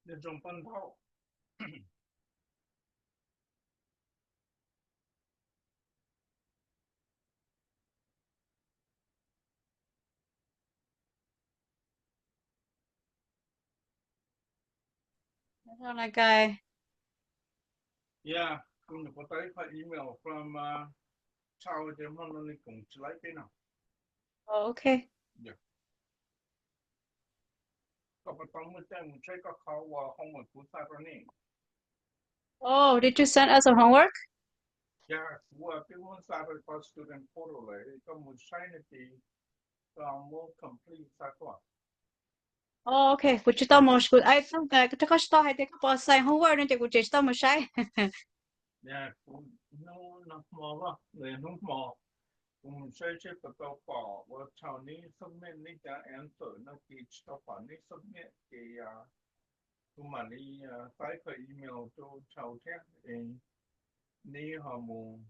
Nyob zoo pab ntau. Nyob zoo na kais. Yeah, kuv nyuam qhuav tau ib qho email from Thau ces hmo no nws koom tsis laib peb no. Oh, okay. Koj puas tau muaj caij mus saib koj qhov uas homework kuv xa rau nej? Oh, did you send us a homework? Yog, kuv ua peb muab xa rau koj student portal lawm, koj mus saib no ces koj muab complete xa tuaj. Oh, okay, kuv tsis tau mus, kuv, I think that koj tsis tau hais tias koj puas assign homework no ces kuv tseem tsis tau mus saib. Kuv hnub no hmo, hnub hmo kuv mus saib seb puas tau pom ua thaum neb submit neb cov answer no ces tsis tau pom neb submit ces kuv mam li faib qhov email rau Thau thiab es neb ho mus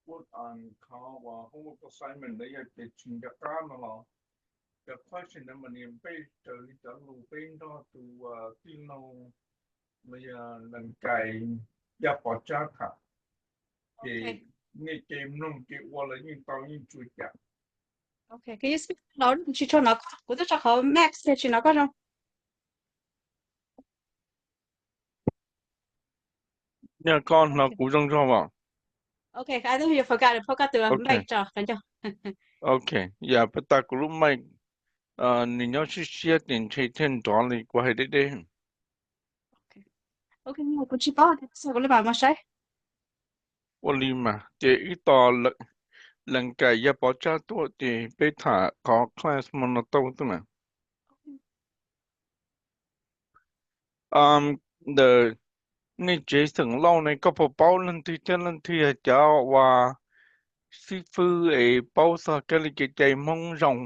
put on qhov uas homework assignment ntawd yog tias tsis nco qab no los cov question ntawd mas nws peb raws li cov lus peb nrog tus tij laug los yog Leej Kais Yaj Pov Tsab tham ces nej ces mloog ces ua los yeej tau yeej tsuas cas. Los tsis tshua hnov koj, kuv twb tso qhov max tsis hnov koj zoo. Yog koj hnov kuv zoo zog mas. Ok, yog pab tas kuv lub mic nws nyob siab siab ces ntshe thiaj nrov li kuv hais deb deb. Ua li mas ces ib tos Leej Kais Yaj Pov Tsab tuaj ces peb tham qhov class hmo no tau xwb mas. Ntawm nej tsev xeem Lauj ne koj puas paub leej twg thiab leej twg yog cov uas xib fwb es paub txog kab li kev cai Hmoob zoo?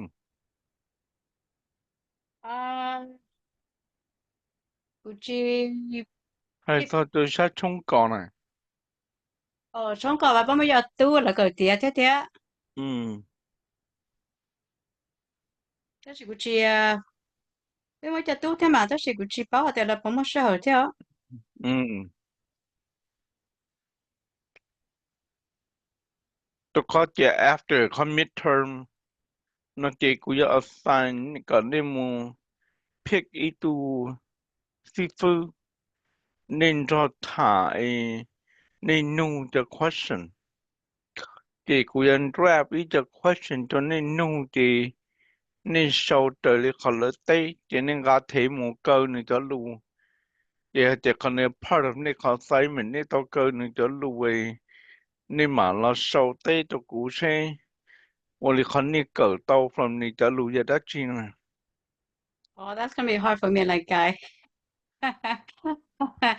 Hais txog tus sab tshoob kos na. Tshoob kos mas pab muaj cov tub lawv kawm tiav thiab thiab. Tab sis kuv tsis, peb muaj cov tub thiab mas tab sis kuv tsis paub hais tias lawv puas muaj sij hawm thiab. Rau qhov tias after qhov midterm no ces kuv yuav assign kom nej mus pick ib tug xib fwb, nej nrog tham es nej nug cov question. Ces kuv yuav draft ib co question rau nej nug ces nej sau raws li qhov lawv teb ces nej nqa thev mus kaw nws cov lus. Ces hais tias qhov no part of nej qhov assignment nej tau kaw nws cov lus, nej mam los sau teb rau kuv seb ua li qhov nej kawm tau from nws cov lus yog dab tsi no.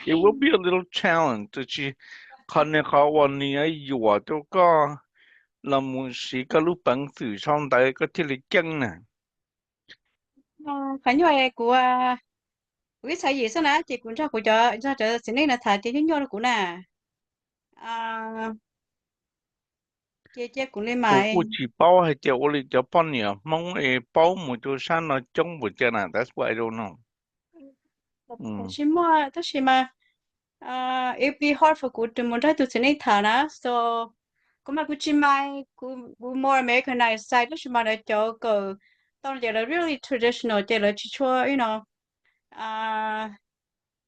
It will be a little challenge, tiam sis qhov no qhov uas nws yuam rau koj los mus siv koj lub peev xwm sau ntawv koj thiaj li ceeb na. Qhov nyuaj kuv, kuv ib txhais yim xwb na ces kuv nrog kuv cov, nrog cov txiv neej no tham ces nyuaj nyuaj rau kuv na. Ces cia kuv li mas. Kuv kuj tsis paub hais tias ua li cov poj niam Hmoob es paub mus rau sab no coob npaum cas na, that's why I don't know. Tsis muaj, tab sis mas it be hard for kuv mus nrog tus txiv neej tham na, so kuv mas kuv tsis mind, kuv more Americanized side, tab sis mas lawv cov kawm tau ces lawv really traditional ces lawv tsis tshua, you know,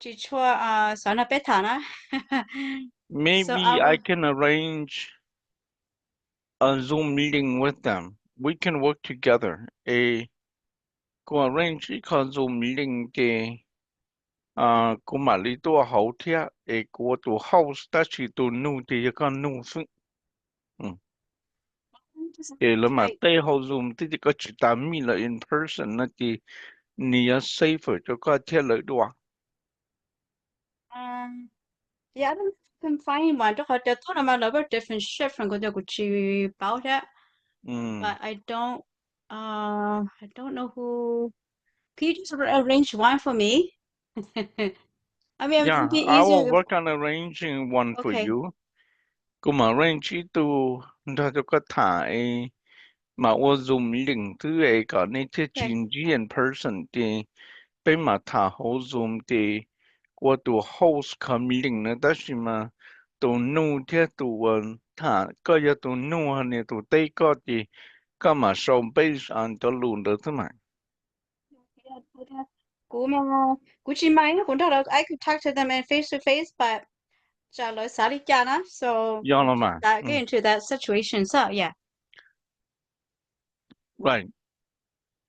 tsis tshua xav nrog peb tham na. Maybe I can arrange a Zoom meeting with them. We can work together. Es kuv arrange ib qho Zoom meeting ces kuv mam li tuaj hauv thiab es kuv ua tus host tab sis tus nug ces yog koj nug xwb. Ces lawv mam teb hauv Zoom thiab ces koj tsis tas meet lawv in person no ces nws yuav safer rau koj thiab lawv dua. Yog, I don't confine mas rau qhov cov tub no mas lawv very different shit from kuv, kuv tsis paub thiab. But I don't, I don't know who. Could you just arrange one for me? I mean, it would be easier. Yeah, I will work on arranging one for you. Kuv mam arrange ib tug nrog rau koj tham es mam ua Zoom link xwb es kom nej thiaj tsis ntsib in person ces peb mam tham hauv Zoom ces ua tus host kho meeting na, tab sis mas tus nug thiab tus uas tham, koj yog tus nug ho nias tus teb koj ces koj mam sau peb cov lus ntawd xwb mas. Kuv, kuv tsis mind, kuv nrog lawv, I could talk to them in face to face, but tsam lawv xav li cas na, so yog los mas, get into that situation, so yeah. Right.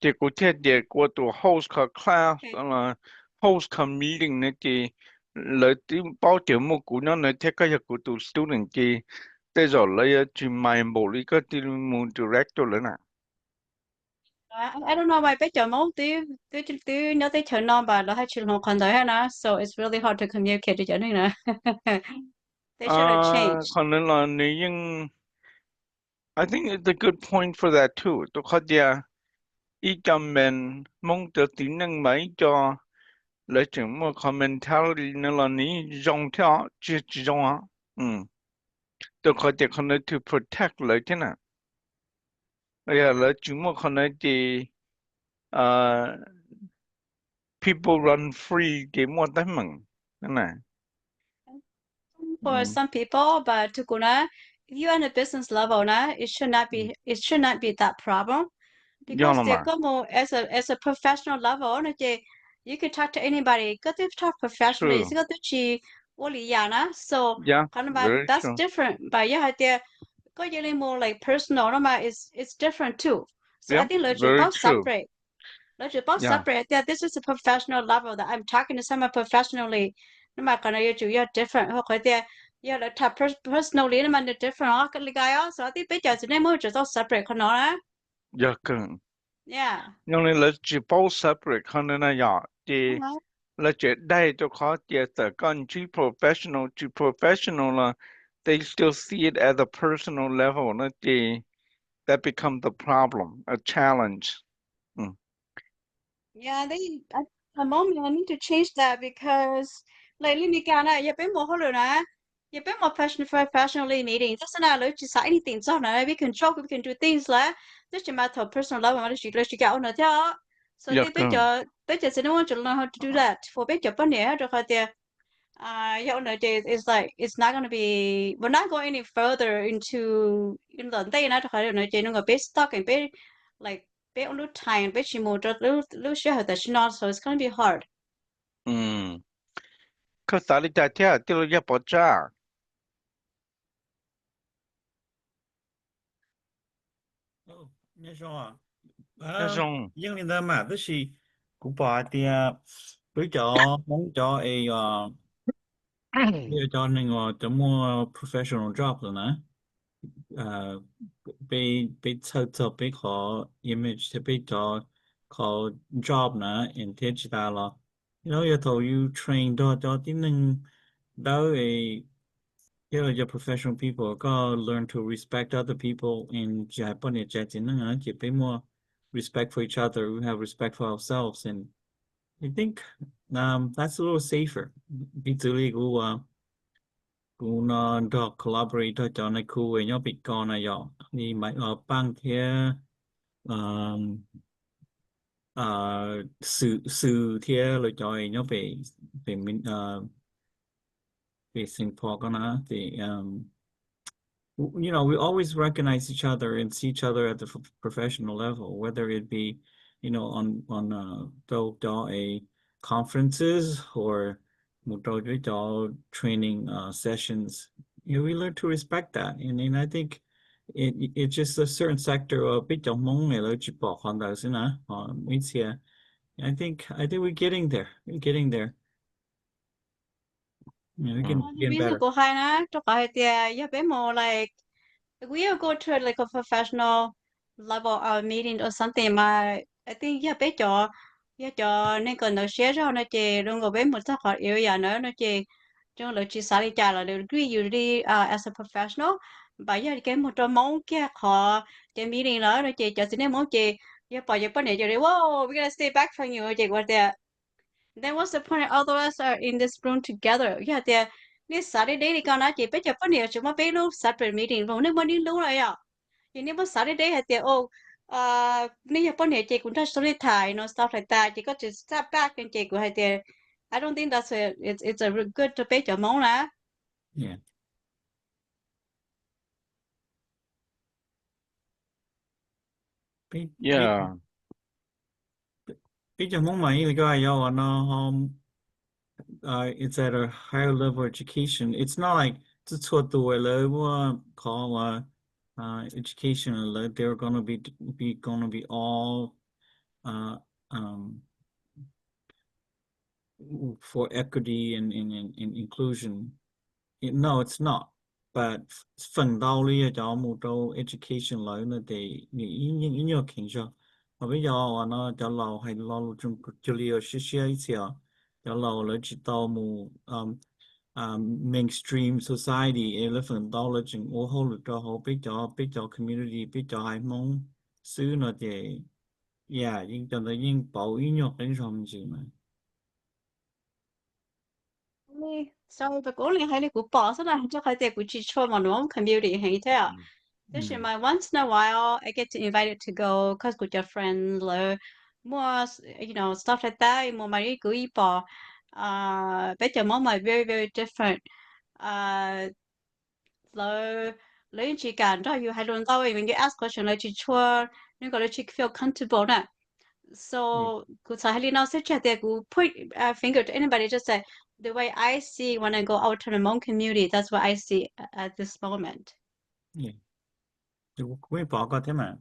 Ces kuv thiaj tias kuv ua tus host kho class, host kho meeting na ces lawv twb paub tias muaj kuv nyob na thiab koj yog kuv tus student ces tej zaum lawv yuav tsis mind npaum li koj tig mus director lawv na. I don't know why peb cov Hmoob twb, twb nyob teb chaws no mas lawv haj tsis hloov qhov ntawd thiab na, so it's really hard to communicate rau cov neeg na. Qhov ntawd los nws yeej, I think it's a good point for that too, rau qhov tias ib co men Hmoob cov txiv neej mas ib co lawv tseem muaj qhov mentality no los nws yeej zoo thiab os, tsis, tsis zoo os. Rau qhov tias qhov ntawd to protect lawv thiab na. Yog lawv tsis muaj qhov ntawd ces people run free ces muaj teeb meem na. For some people, but to kuv na, if you on a business level na, it should not be, it should not be that problem. Because tias koj mus as a, as a professional level no ces you can talk to anybody, koj twb talk professionally xwb, koj twb tsis ua li yam na. So qhov no mas that's different, but yog hais tias koj cia li mus like personal no mas it's, it's different too. So I think lawv tsum paub separate. Lawv tsum paub separate tias this is a professional level that I'm talking to someone professionally. No mas qhov no yuav tsum yog different, ho qhov tias yog lawv tham personally no mas nws different os, li ka os. So I think peb cov txiv neej Hmoob tsum tau separate qhov no na. Yog kawg. Yog li lawv tsis paub separate qhov no na yom, ces lawv tseem daig rau qhov tias txawm koj ntsib professional tsis professional los they still see it at a personal level no ces that become the problem, a challenge. Yeah, I think at the moment I need to change that because like li Meskas na, yog peb mus hauj lwm na, yog peb mus professionally meeting, tab sis na lawv tsis xav anything txog na, we can joke, we can do things lawm, tab sis mas thaum personal level mas lawv tsis kam ua no thiab. So I think peb cov, peb cov txiv neej Hmoob tsum learn how to do that for peb cov poj niam rau qhov tias yog ua no ces it's like it's not gonna be, we're not going any further into, ntawm ntej na, rau qhov no ces nws kom peb stuck, peb like peb ua lub time peb tsis mus rau lub sij hawm tam sim no, so it's gonna be hard. Koj xav li cas thiab tij laug Yaj Pov Tsab? Yeej li ntawd mas tab sis kuv pom hais tias peb cov Hmoob cov es cov neeg uas cov muaj professional job lawm na, peb, peb txhawj txog peb qhov image thiab peb cov, qhov job na, thiab tsis tas los yog thaum yus train nrog cov tib neeg dawb, yog cov professional people, koj learn to respect other people, and tsis hais poj niam tsis hais txiv neej na ces peb muaj respect for each other, we have respect for ourselves, and I think that's a little safer. Piv txwv li kuv, kuv no nrog collaborate nrog cov nais khu nyob pem ko na yom, li Maiv Los Paaj thiab Xwm thiab lawv cov nyob pem, pem Saint Paul ko na ces you know, we always recognize each other and see each other at the professional level, whether it be, you know, on, on rau cov conferences or mus rau cov training sessions. You know, we learn to respect that, and, and I think it, it's just a certain sector of peb cov Hmoob es lawv tsis pom qhov ntawd xwb na, ho ib txhia. I think, I think we're getting there, we're getting there. Li kuv hais na, rau qhov hais tias yog peb mus like, if we go to like a professional level of meeting or something mas I think yog peb cov, yog cov neeg kom ntawd siab zog no ces zoo nkaus peb mus txog qhov area ntawd no ces zoo lawv tsis xav li cas los lawv treat yus li as a professional. Npam yog kev mus rau Hmoob kiag qhov cov meeting lawm no ces cov txiv neej Hmoob ces yog pom cov poj niam ces li, wow, we gotta stay back from you, ces kuv tias then what's the point of all of us are in this room together? Yog tias nej xav deb deb li ko na ces peb cov poj niam tsis muaj peb lub separate meeting, nej muaj nej lub na yom. Ces nej muab xav deb deb hais tias, oh, nej yog poj niam ces kuv nrog tsis tau nej tham no stuff like that, ces koj tsis xav back ces kuv hais tias I don't think that's a, it's, it's a good rau peb cov Hmoob na. Peb cov Hmoob mas ib li koj hais yog uas no, it's at a higher level education. It's not like txhua txhua tus lawv muaj qhov uas education lawv they're gonna be, be gonna be all for equity and, and, and inclusion. No, it's not. But feem ntau li yog cov mus rau education lawm no ces nws yeej ib nyuag kheev zog. Ho peb cov uas no cov laus hais lo lus tseem cuag li siab siab ib txhia os. Cov laus lawv tsis tau mus mainstream society es lawv feem ntau lawv tseem ua hauj lwm rau hauv peb cov, peb cov community, peb cov haiv Hmoob xwb no ces, yeah, yeej cov ntawd yeej pauv ib nyuag qeeb zog me ntsis mas. Kuv li hais li kuv pom xwb na, rau qhov tias kuv tsis tshua mos nua community heev thiab. Tab sis mas once in a while I get to invited to go cause kuv cov friend lawv muaj, you know, stuff like that, mus mas kuv ib pom peb cov Hmoob mas very very different. Lawv, lawv yeej tsis kam nrog yus hais lus ntau, when you ask question lawv tsis tshua, nws kom lawv tsis feel comfortable na. So kuv txhais hais li no xwb, tsis hais tias kuv point finger to anybody, just that the way I see when I go out to the Hmong community, that's what I see at this moment. Kuv pom koj thiab mas.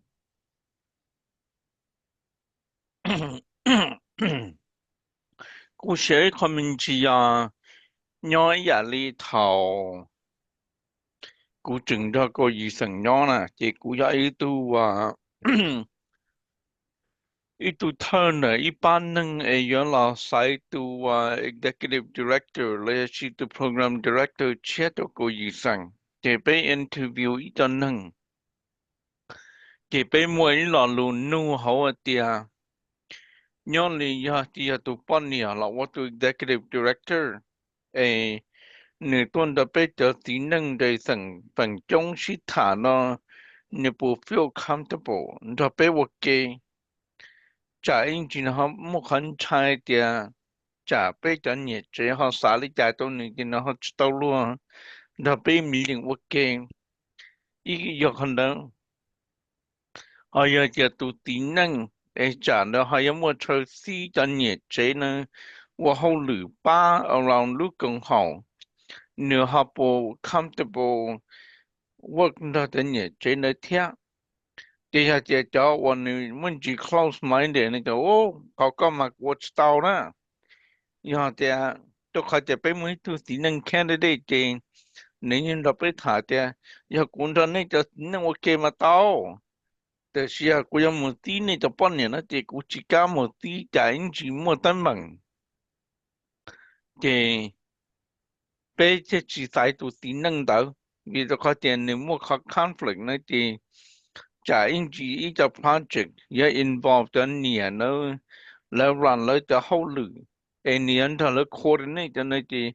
Kuv share ib qho me ntsis yog nyob ib yam li thaum kuv tseem nrog Kaus Yim Xeem nyob na ces kuv yog ib tug, ib tug thawj ntawm ib pab neeg es yuav los xaiv tus executive director los yog sis tus program director tshiab rau Kaus Yim Xeem. Ces peb interview ib co neeg, ces peb muaj ib lo lus nug hauv hais tias nyob li yog, yog tus poj niam los ua tus executive director es nws tuaj nrog peb cov txiv neej nres xeem feem coob sib tham no, nws puas feel comfortable nrog peb ua ke? Tsam ib ntsis nws ho muaj qhov ntshai tias tsam peb cov niam tsev ho xav li cas rau nws ces nws ho tsis tau luag nrog peb me leej ua ke. Ib yog qhov ntawd, ho yog tias tus txiv neej es tsam ntawd ho yuav muaj chaw xib cov niam tsev na ua hauj lwm pab around lub koom haum, nws ho puas comfortable work nrog cov niam tsev ntawd thiab. Ces yog tias cov uas nws muaj ntsis close minded no ces, qhov koj mas kuv ua tsis tau na. Yog tias rau qhov tias peb muaj ib tug txiv neej candidate ces nws yeej nrog peb tham tias yog kuv nrog nej cov txiv neej ua ke mas tau, tab sis yog kuv yuav mus txib nej cov poj niam no ces kuv tsis kam mus txib, cas ib ntsis muaj teeb meem. Ces peb thiaj tsis xaiv tus txiv neej ntawd, vim rau qhov tias nws muaj qhov conflict no ces tsam ib ntsis ib co project yuav involve cov niam na, lawv run lawv cov hauj lwm, es nws yuav nrog lawv coordinate cov no ces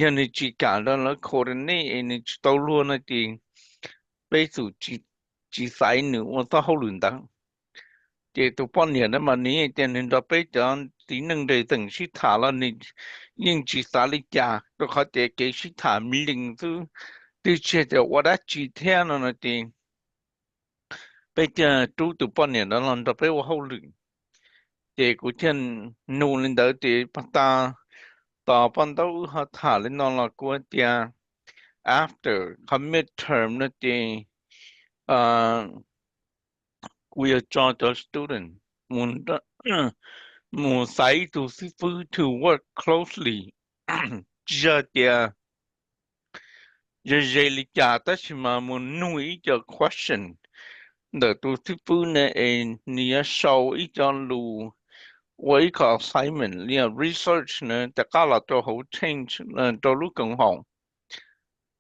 yog nws tsis kam nrog lawv coordinate es nws tsis tau luag no ces peb xum tsis xaiv nws ua txoj hauj lwm ntawd. Ces tus poj niam ntawd mas nws yeej tias nws nrog peb cov txiv neej nres xeem sib tham los nws yeej tsis xav li cas, rau qhov tias kev sib tham me leej xwb twb tsis tias ua dab tsi thiab no no ces peb thiaj rub tus poj niam ntawd los nrog peb ua hauj lwm. Ces kuv thiaj nug li ntawd ces pag tas tos poj ntaub wb ho tham li no los kuv tias after qhov midterm no ces kuv yuav tso cov student mus xaiv ib tug xib fwb to work closely, tsis yog tias ze ze li cas tab sis mas mus nug ib co question ntawm tus xib fwb na es nws yuav sau ib co lus ua ib qho assignment li research na rov qab los rau hauv change rau lub koom haum.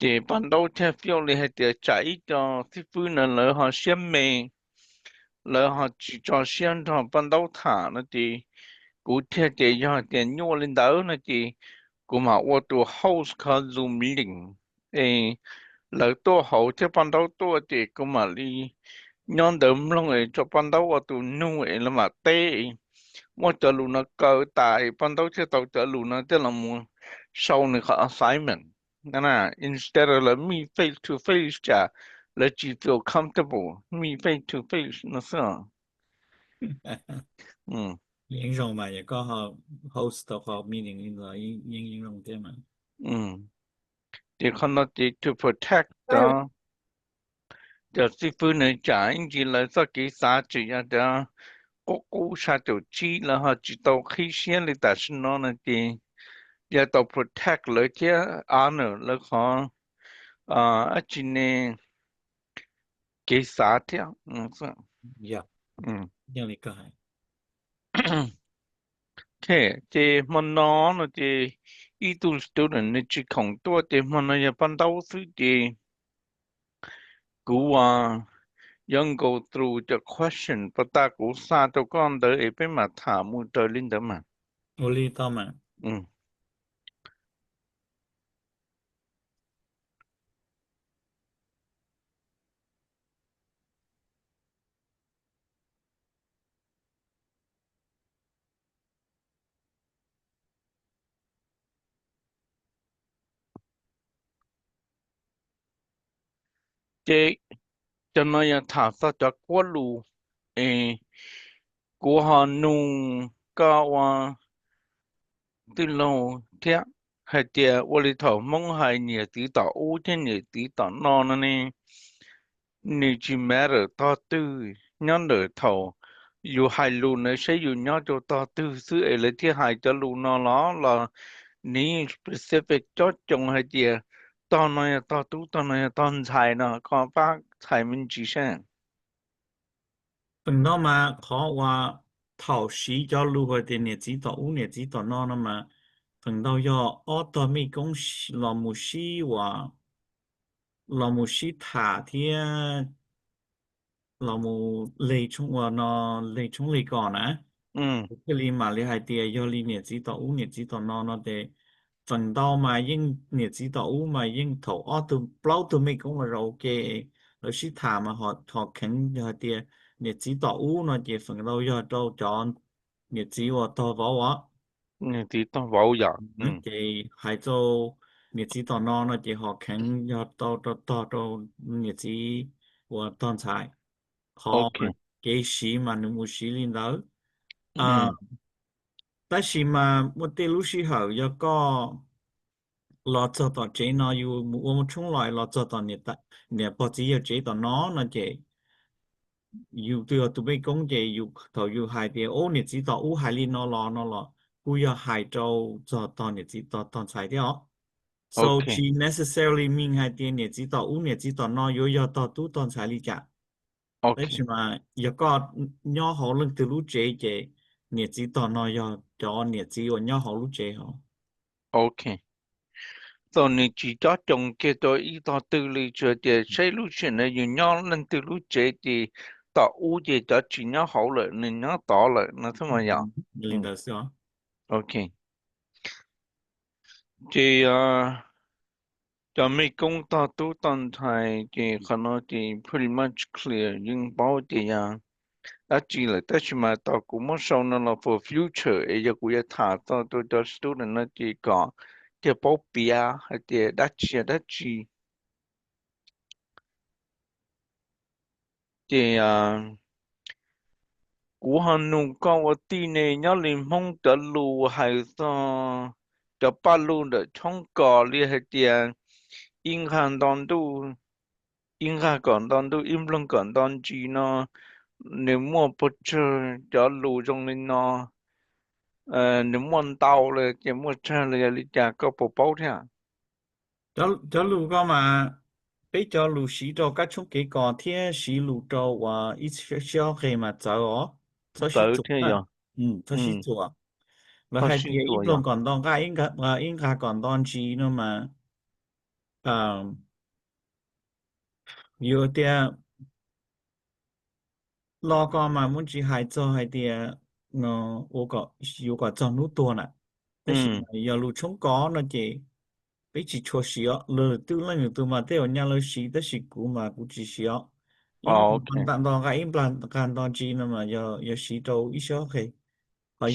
Ces poj ntaub thiaj feel li hais tias tsam ib co xib fwb na lawv ho siab me, lawv ho tsis tso siab nrog poj ntaub tham no ces kuv thiaj tias yog tias nyuaj li ntawd no ces kuv mam ua tus host qhov Zoom meeting es lawv tuaj hauv thiab poj ntaub tuaj ces kuv mam li nyob ntawd mloog es tso paj ntaub ua tus nug es lawv mam teb, muab cov lus no kaw tas es paj ntaub thiaj tau cov lus no thiaj los mus sau nws qhov assignment. Instead of lawv meet face to face cas lawv tsis feel comfortable meet face to face no xwb. Yeej zoo mas yog koj host tau qhov meeting li ntawd yeej zoo thiab mas. Ces qhov no ces to protect cov, cov xib fwb nws tsam ib ntsis lawv txoj kev xav tseem yog cov qub qub xya caum tsib lawv ho tsis tau qhib siab li tam sim no no ces yog tau protect lawv thiab honor lawv qhov dab tsi ne kev xav thiab. Ces hmo no no ces ib tug student nws tsis khoom tuaj ces hmo no yog paj ntaub xwb ces kuv yuav go through cov question pas tas kuv xa rau koj ntawd es peb mam tham mus raws li ntawd mas. Ua li tau mas. Ces cov no yog tham txog cov kuab lus es kuv ho nug koj ua tij laug thiab hais tias ua li thaum Hmoob hais niam txiv tom ub thiab niam txiv tom no no ne, nws tsis matter tog twg nyob ntawm thaum yus hais lus na saib yus nyob rau tog twg xwb es lawv thiaj hais cov lus no los, los nws specific cob coo hais tias tog no yog tog tub, tog no yog tog ntxhais no, koj pab txhais me ntsis saib. Feem ntau mas qhov uas thaum siv cov lus hais tias niam txiv tom ub niam txiv tom no no mas feem ntau yog ob tog mej koob los mus sib ua, los mus sib tham thiab los mus leg tshoob ua no, leg tshoob leg kos na. Thiaj li mam li hais tias yog li niam txiv tom ub niam txiv tom no no ces feem ntau mas yeej niam txiv tom ub mas yeej thaum ob tug plaub tug mej koob los zaum ua ke, lawv sib tham mas ho kheev yog hais tias niam txiv tom ub no ces feem ntau yog rau cov niam txiv uas tog vauv os. Niam txiv tog vauv yom. Ces hais rau niam txiv tom no no ces ho kheev yog tau rau tog rau niam txiv uas tog ntxhais. Qhov kev siv mas nws mus siv li ntawd. Tab sis mas muaj tej lub sij hawm yog koj los txog tom tsev no yus mus ua muaj tshoob los los txog tom niam pog txiv yawg tsev tom no no ces yus twb yog tus mej koob ces yus thaum yus hais tias ub niam txiv tom ub hais li no los no los kuj yog hais rau txog tog niam txiv tog ntxhais thiab os. So tsis necessarily mean hais tias niam txiv tom ub niam txiv tom no yuav yog tog tub tog ntxhais li cas. Tab sis mas yog koj nyob hauv leej twg lub tsev ces niam txiv tom no yog cov niam txiv uas nyob hauv lub tsev hauv. Ok. Thaum nws tsis cob coo kiag rau ib tog twg li, tsuas tias saib lub sij hawm no yus nyob leej twg lub tsev ces tom ub ces cov tsis nyob hauv lawm nws nyob tod lawm no xwb mas yom. Li ntawd xwb. Ok. Ces cov mej koob tog tub tog ntxhais ces qhov no ces pretty much clear, yeej paub tias yog dab tsi lawm, tab sis mas tos kuv muab sau no los for future es yog kuv yuav tham txog rau cov student no ces kom thiaj paub piav hais tias dab tsi yog dab tsi. Ces kuv ho nug koj ua tij ne, nyob li Hmoob cov lus hais txog cov paj lug ntawm tshoob kos li hais tias ib nqag nto ntuj, ib nqag kom nto ntuj, ib nploog kom nto ntsis no, nws muaj puas tsawg cov lus zoo li no, nws muaj ntau li ces muaj tsawg li, yog li cas koj puas paub thiab? Cov lus ko mas peb cov lus siv rau kab tshoob kev kos thiab siv lus rau uas ib sij ob qe mas txawv os. Txawv thiab yog. Txhob sib txuam. Lawv hais tias ib nploog kom nto nqaj, ib nqag kom nto ntsis no mas yus tias lo ko mas muaj tsis hais txog hais tias yuav kom txog hnub tuag na. Tab sis yog lus tshoob kos no ces peb tsis tshua siv os. Lwm tus leej lwm tus mas tej zaum nyaj lawv siv tab sis kuv mas kuv tsis siv os. ib nta nto nqa ib nplag nqa nto ntsis no mas yog siv rau ib sab qe. Ho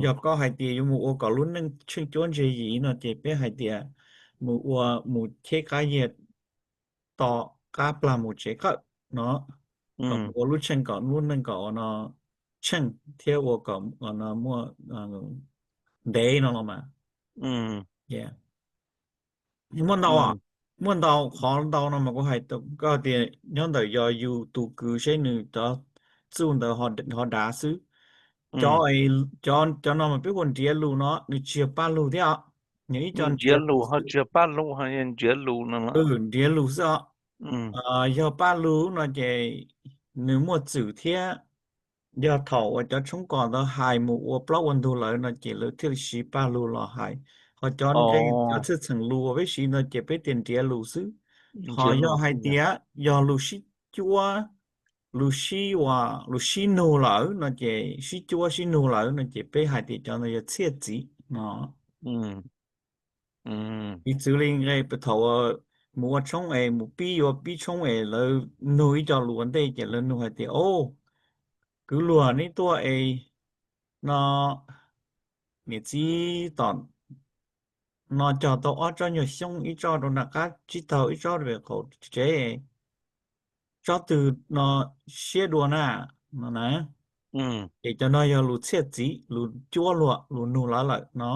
yog koj hais tias yuav mus ua kom lub neej tsheej cuab ntse yim no ces peb hais tias mus ua, mus cheb qab yias to qab plag mus tsev qawm no, kom mus ua lub tsheej kom lub neej kom ua no tsheej thiab ua kom no muaj ntev no los mas. Muaj ntau, muaj ntau qhov ntau no mas kuv hais, koj tias nyob ntawm yog yus tus kws seb nws cov txuj ntawd ho dav xwb. Cov, cov no mas peb hu nrhiav lus no nws tsis yog paj lug thiab os. Yog ib co nrhiav lus xwb os. Yog paj lug no ces nws muaj txwm thiab. Yog thaum uas cov tshoob kos ntawd hais mus ua plaub ua ntug lawm no ces lawv thiaj li siv paj lug los hais. Ho cov nqe, cov txheej txheem lus uas peb siv no ces peb tias nrhiav lus xwb. Ho yog hais tias yog lus sib cuab, lus sib ua, lus sib nug lawm no ces sib cuab sib nug lawm no ces peb hais tias cov ntawd yog txhiaj txwv no. Piv txwv li nqe thaum mus ua tshoob es mus pib yuav pib tshoob es lawv nug ib co lus ua ntej ces lawv nug hais tias, o, kwv luag neb tuaj es no niam txiv tom no cog tau ob tsob nyuag xyoob, ib tsob rau nram qab tsib taug, ib tsob rau pem qaum tsev, tsob twg no siab dua na no na. Ces cov no yog lus txhiaj txwv, lus cuab luag, lus nug lawv lawm no.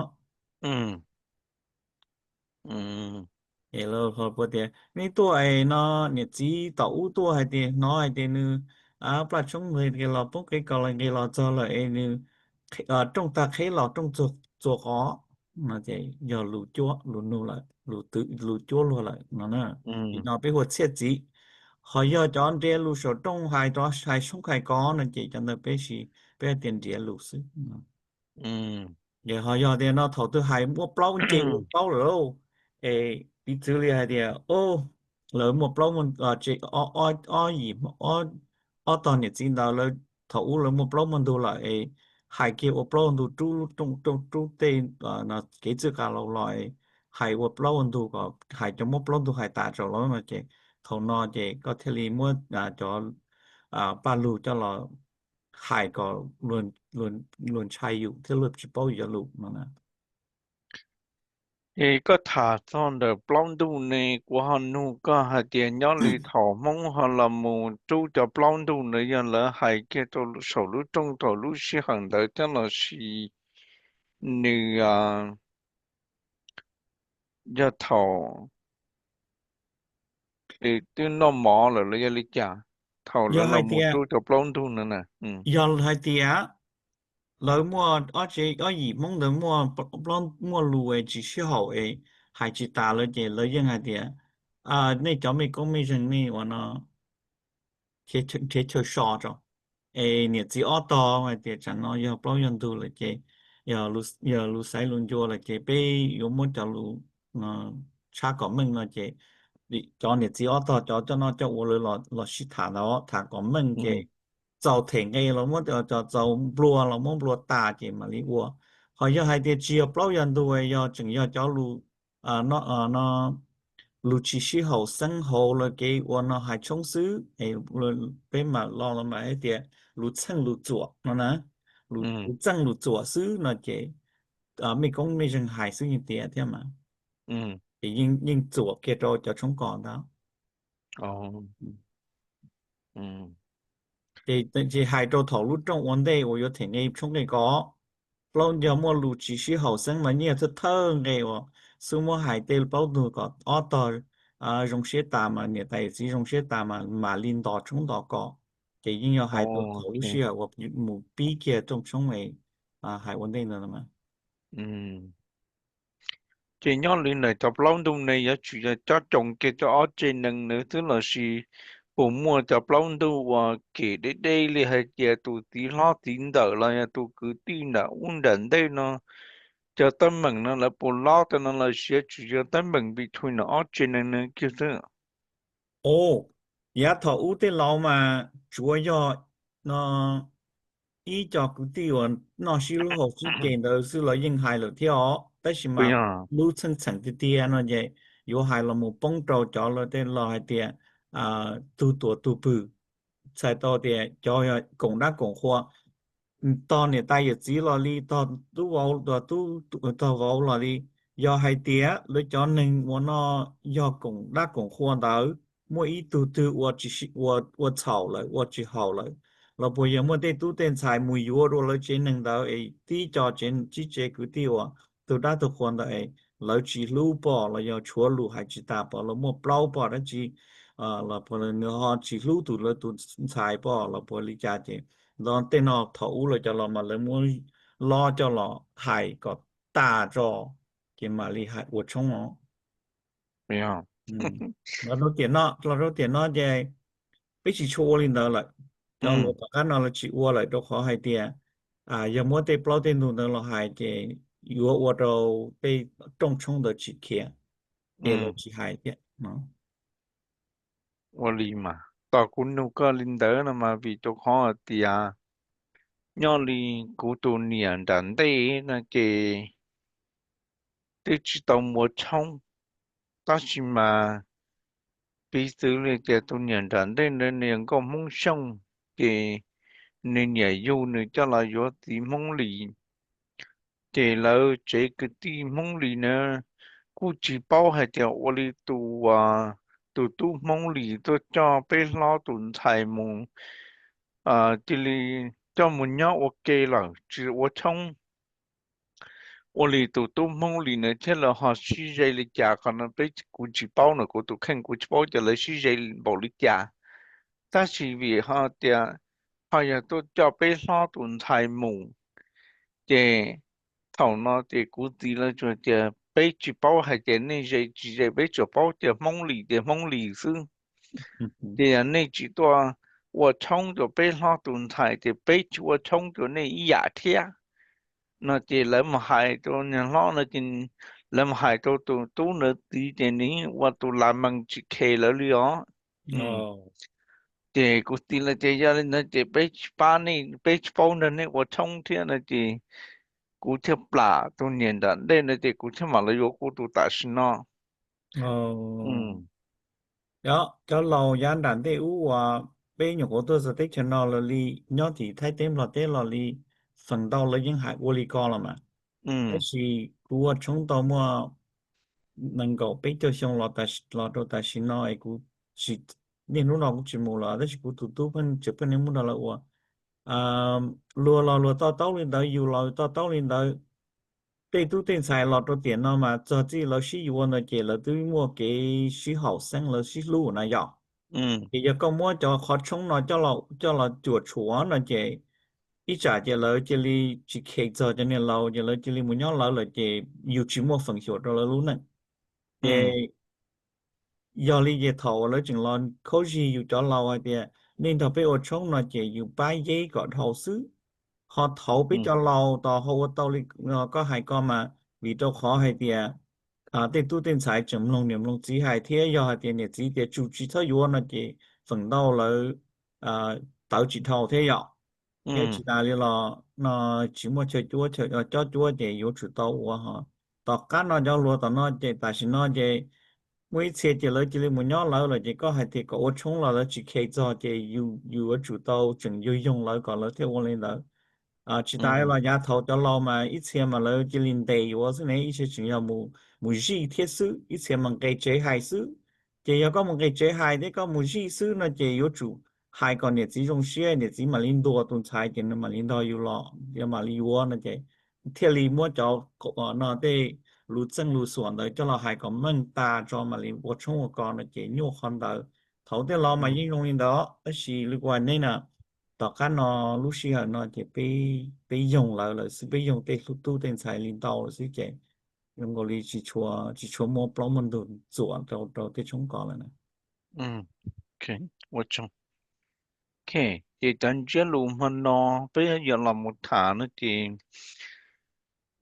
Tias neb tuaj es no niam txiv tom ub tuaj hais tias hnov hais tias nws plaj tshoob nqis los poob qe kos los nqis los txog lawm es nws rooj tag qheb los rooj txuas qos no ces yog lus cuab lus nug lawm, lus cuab luag lawm no na. Ces no peb hu ua txhiaj txwv. Ho yog cov nrhiav lus saum rooj hais rov hais tshoob hais kos no ces cov ntawd peb, peb hais tias nrhiav lus xwb. Ces ho yog tias no thaum twg hais muaj plaub nce ua plaub lawm lauj, es piv txwv li hais tias lawv muaj plaub, ob yim, ob tog niam txiv ntawd lawv thaum ub lawv muaj plaub muaj ntug lawm es hais kiag ua plaub ua ntug rub rooj rub tej kev txwj qa laus los es hais ua plaub ua ntug kom hais cov muab plaub ntug hais tas tsaus los no ces thaum no ces koj thiaj li muab cov paj lug coj los hais kom luag ntshai yus thiab luag tsis paub yus cov lus no na. Es koj tham txog ntawm plaub ntuj ne, kuv ho nug koj hais tias nyob li thaum Hmoob ho los mus rub cov plaub ntuj ntawd yog lawv hais kiag rau saum lub rooj thaum lub sij hawm ntawd thiab los sis nws yog thaum twb noj mov lawm los yog li cas thaum lawv los mus rub cov plaub ntug no na? Yog hais tias lawv muaj ob tsev ob yim Hmoob ntawd muaj lus es tsis sib haum es hais tsis tas lawm ces lawv yeej hais tias nej cov mej koob mej zeeg nej ua no nrhiav chaw so tso. Es niam txiv ob tog hais tias tsam no yog plaub yog ntug lawm ces yog lus xaiv lus ncua lawm ces peb yuav muab cov lus tshab kom meej no ces cov niam txiv ob tog cov coj noj coj ua lawv los sib tham ntawd tham kom meej ces txaus them nqe los muab, txaus nplua los muab nplua tas ces mam li ua. Ho yog hais tias tsis yog plaub yog ntug, yog tseem yog cov lus no, lus tsis sib haum xeeb hauv lawv kev ua no hais tshoob xwb, peb mam lo los mas hais tias lus txheej lus txuam no na, lus txheej lus txuam xwb no ces mej koob mej zeeg hais xwb yeej tiav thiab mas, ces yeej txuam kiag rau cov tshoob kos ntawd. Ces hais rau thaum lub rooj ua ntej uas yuav them nqe tshoob nqe kos, plaub yog muaj lus tsis sib haum xeeb mas nyiaj thawj thawj nqe uas xub muab hais tej plaub ntug kom ob tog zoo siab tas mas niam tais yawm txiv zoo siab tas mas mam li ntos tshoob ntos kos. Ces yeej yog hais rau thaum lub sij hawm uas mus pib kiag rooj tshoob es hais ua ntej ntawd. Ces nyob li ntawm cov plaub ntug ne yuav tsum yog cob coos kiag cov ob tsev neeg ntawd xwb los sis puas muaj cov plaub ntug uas kem deb deb li hais tias tus txiv hlob txiv ntxawm los yog tus kwv tij nram ub nram ntej no, cov teeb meem no lawv puas lob tau no los sis yuav tsum yog teeb meem between no ob tsev neeg no kiag xwb? Yav thaum ub tej laus mas tsuav yog no ib co kwv tij uas noj sib hlub haus sib ce ntawd xwb los yeej hais lawm thiab os, tab sis mas lub txheej txheem tiag tiag no ces yuav hais los mus poob rau cov lawv tej laus hais tias tug tuav tug pwg, txhais tau tias cov koom dab koom qhua, tog niam tais yawm txiv los li, tog tub vauv, tog tub, tog vauv los li, yog hais tias lawv cov neeg ua no yog koom dab koom qhua ntawd muaj ib tug twg ua txhaum lawm, ua tsis haum lawm, los puas yog muaj tej tub tej ntxhais mus yuav dua lawv tsev neeg ntawd es tib co tsev, tib tsev kwv tij uas tug dab tug qhua ntawd es lawv tsis hlub pom los yog tshuav lus hais tsis tas pom los muaj plaub pom dab tsi, los puas nws ho tsis hlub tus lawv tus ntxhais pom los puas li cas ces, ntawd tej no thaum ub lawv cov los mas lawv muab lob coj los hais kom tas tso ces mam li hais ua tshoob os. Los rau tiam no, los rau tiam no ces peb tsis tshua ua li ntawd lawm. Cov luag tom qab no lawv tsis ua lawm rau qhov hais tias yog muab tej plaub tej ntug ntawd los hais ces yuav ua rau tej rooj tshoob ntawd tsis khiav, ces lawv tsis hais thiab. Ua li mas tos kuv nug koj li ntawd no mas vim rau qhov hais tias nyob li kuv tus niam nram ntej no ces twb tsis tau mus ua tshoob, tab sis mas piv txwv li tias tus niam nram ntej ntawd nws yog nkauj Hmoob Xyooj, ces nws niam yug nws coj los yuav txiv Hmoob Lis. Ces lawv tsev kwv tij Hmoob Lis na kuj tsis paub hais tias ua li tus, tus tub Hmoob Lis tuaj coj peb hlob tus ntxhais mus, cia li coj mus nyob ua ke lawm tsis ua tshoob. Ua li tus tub Hmoob Lis na thiab lawv ho sib ze li cas qhov no peb, kuv tsis paub no, kuv tus kheej kuv tsis paub ces lawv sib ze npaum li cas. Tab sis vim ho tias ho yog tuaj coj peb hlob tus ntxhais mus, ces thaum no ces kuv txiv lawv tsuas tias peb tsis paub hais tias nej ze tsis ze, peb tsuas paub tias Hmoob Lis tias Hmoob Lis xwb. Ces yog nej tsis tuaj ua tshoob rau peb hlob tus ntxhais ces peb tsis ua tshoob rau nej ib yam thiab. No ces lawv mus hais rau niag hlob no ces lawv mus hais rau tus tub ntawd txiv ces nws ua tus las mees tsis khes lawv li os. Ces kuv txiv lawv tias yog li ntawd ces peb tsis pab nej, peb tsis paub nrog nej ua tshoob thiab no ces kuv thiaj plam tus niam nram ntej no ces kuv thiaj mam los yuav kuv tus tam sim no. Cov laus yav nram ntej ub uas peb nyuam qhuav tuaj txog teb chaws no los li, nyob tim Thaib teb Nplog teb los li, feem ntau lawv yeej hais ua li ko los mas. Tab sis kuv ua tshoob tau muaj nees nkaum peb caug xyoo los rau tam sim no es kuv tsis, niaj hnub no kuv tsis mus los tab sis kuv tus tub tseem pheej niaj hnub nrog lawv ua. Luag los luag to taub li ntawd, yus los to taub li ntawd. Tej tub tej ntxhais los rau tiam no mas txog txij lawv sib yuav ntawd ces lawv twb muaj kev sib haum xeeb, lawv sib hlub na yom. Ces yog koj muab cov qhov tshoob no coj los cuam tshuam no ces ib tsam ces lawv cia li tsis kheev txog cov niam laus ces lawv cia li mus nyob lawv lawm ces yus tsis muaj feem xyuam rau lawv lub neej. Ces yog li ces thaum uas lawv tseem los khaub zig yus cov laus hais tias nej nrog peb ua tshoob no ces yus pab yeb kom dhau xwb. Ho thaum peb cov laus tos ho ua tau li koj hais ko mas vim rau qhov hais tias tej tub tej ntxhais tseem mloog niam mloog txiv hais thiab yog hais tias niam txiv tias tsum tsis txhob yuav no ces feem ntau lawv tawv tsis dhau thiab yom. Thiab tsis tas li los no tsis muaj chaw cuab, cob cuab ces yuav tsum tau ua ho. Tom qab no cov hluas tom no ces tam sim no ces muaj ib txhia ces lawv cia li mus nyob lawv lawm ces koj hais tias kom ua tshoob los lawv tsis kheev txog ces yus yuav tsum tau tseem yug yoog lawv kom lawv thiaj ua li ntawd. Tsis tas los yav thaum cov laus mas ib txhia mas lawv cia li ntes yuav xwb ne, ib txhia tseem yog mus zij thiab xwb, ib txhia mas nqis tsev hais xwb. Ces yog koj mus nqis tsev hais thiab koj mus zij xwb no ces yuav tsum hais kom niam txiv zoo siab, niam txiv mam li ntuas tus ntxhais ces nws mam li nrog yus los, yog mam li yuav no ces thiaj li muab cov no tej lus txeej lus xuam ntawd coj los hais kom meej tas tso mam li ua tshoob ua kos no ces nyuaj qhov ntawd. Thaum tej laus mas yeej zoo li ntawd tab sis li kuv hais nej na, tom qab no lub sij hawm no ces peb yoog lawv lawm xwb, peb yoog tej tub tej ntxhais li ntau lawm xwb ces zoo nkaus li tsis tshua muaj plaub muaj ntug txuam rau tej tshoob kos lawm na. Ces cov ntsiab lus hmo no peb yuav los mus tham no ces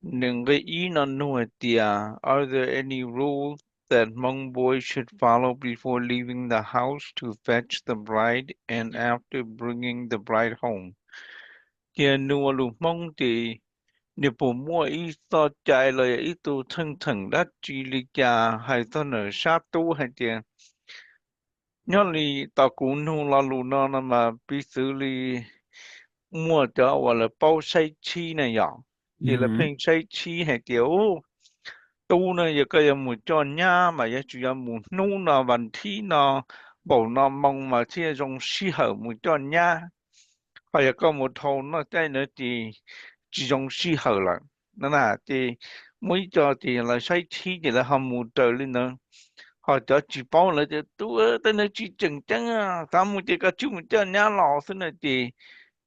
nws nqe ib no nug hais tias, are there any rules that Hmong boys should follow before leaving the house to fetch the bride and after bringing the bride home? Ces nws ua lus Hmoob ces nws puas muaj ib txoj cai los yog ib tug theej theem dab tsi li cas hais txog ntawm sab tub hais tias Nyob li tau kuv nug lo lus no no mas piv txwv li muaj cov uas lawv paub saib tshib na yom, ces lawv pheej saib tshib hais tias, u, tub no yog koj yuav mus coj nyab mas yuav tsum yuav mus hnub no vas thib no, npaum no moo mas thiaj zoo sij hawm mus coj nyab. Ho yog koj mus dhau noj caij ntawd ces tsis zoo sij hawm lawm no na. Ces muaj ib co ces lawv saib tshib ces lawv ho mus raws li ntawd. Ho cov tsis paub lawv tias, tub, tej no tsis tseem ceeb, xav mus ces koj tsuas mus coj nyab los xwb na. Ces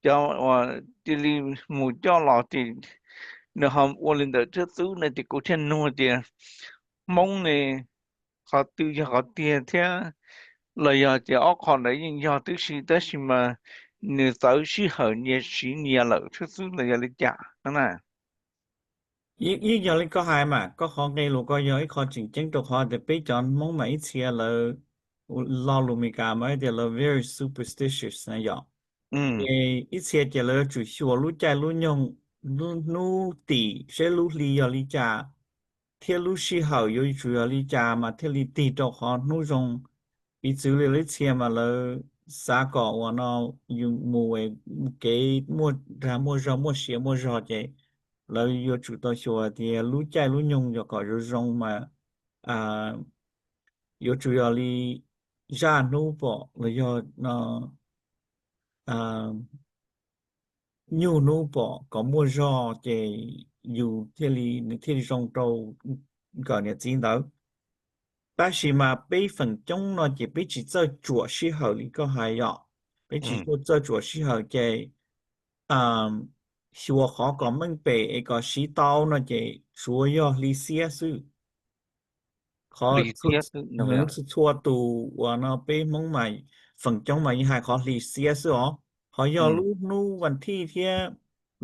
cov uas cia li mus coj los ces nws ho ua li ntawd thiab xwb na. Ces kuv thiaj nug tias, Hmoob ne, qhov twg yog qhov tiag thiab? Los yog tias ob qho ntawd yeej yog tib si tab sis mas nws txawv sij hawm nyias siv nyias lawm thiab xwb los yog li cas na? Yeej yog li koj hais mas, koj qhov nqe lus ko yog ib qho tseem ceeb rau qhov tias peb cov Hmoob mas ib txhia lawv, lo lus Meskas mas tias lawv very superstitious na yom. Ces ib txhia ces lawv yuav tsum xyuas lub caij lub nyoog, lub hnub tim seb lub hli yog li cas, thiab lub sij hawm yuav tsum yog li cas mas thiaj li tig rau qhov hnub zoo. Piv txwv li lawv ib txhia mas lawv xav kom uas no yus mus kev muaj dag muaj zog, muaj sia muaj zog ces lawv yuav tsum tau xyuas tias lub caij lub nyoog yog kom zoo zoo mas yuav tsum yog li zaj hnub pom los yog no nyuj hnub pom kom muaj zog ces yus thiaj li, nws thiaj li zoo rau nkawm niam txiv ntawd. Tab sis mas peb feem coob no ces peb tsis txawj tsuam sij hawm li koj hais yom. Peb tsis txawj tsuam sij hawm ces xyuas qhov kom meej pem es kom siv tau no ces tsuav yog hli xiab xwb. Qhov txhua tus uas no peb Hmoob mas feem coob mas yeej hais qhov hli xiab xwb os. Qhov yog lub hnub vas thij thiab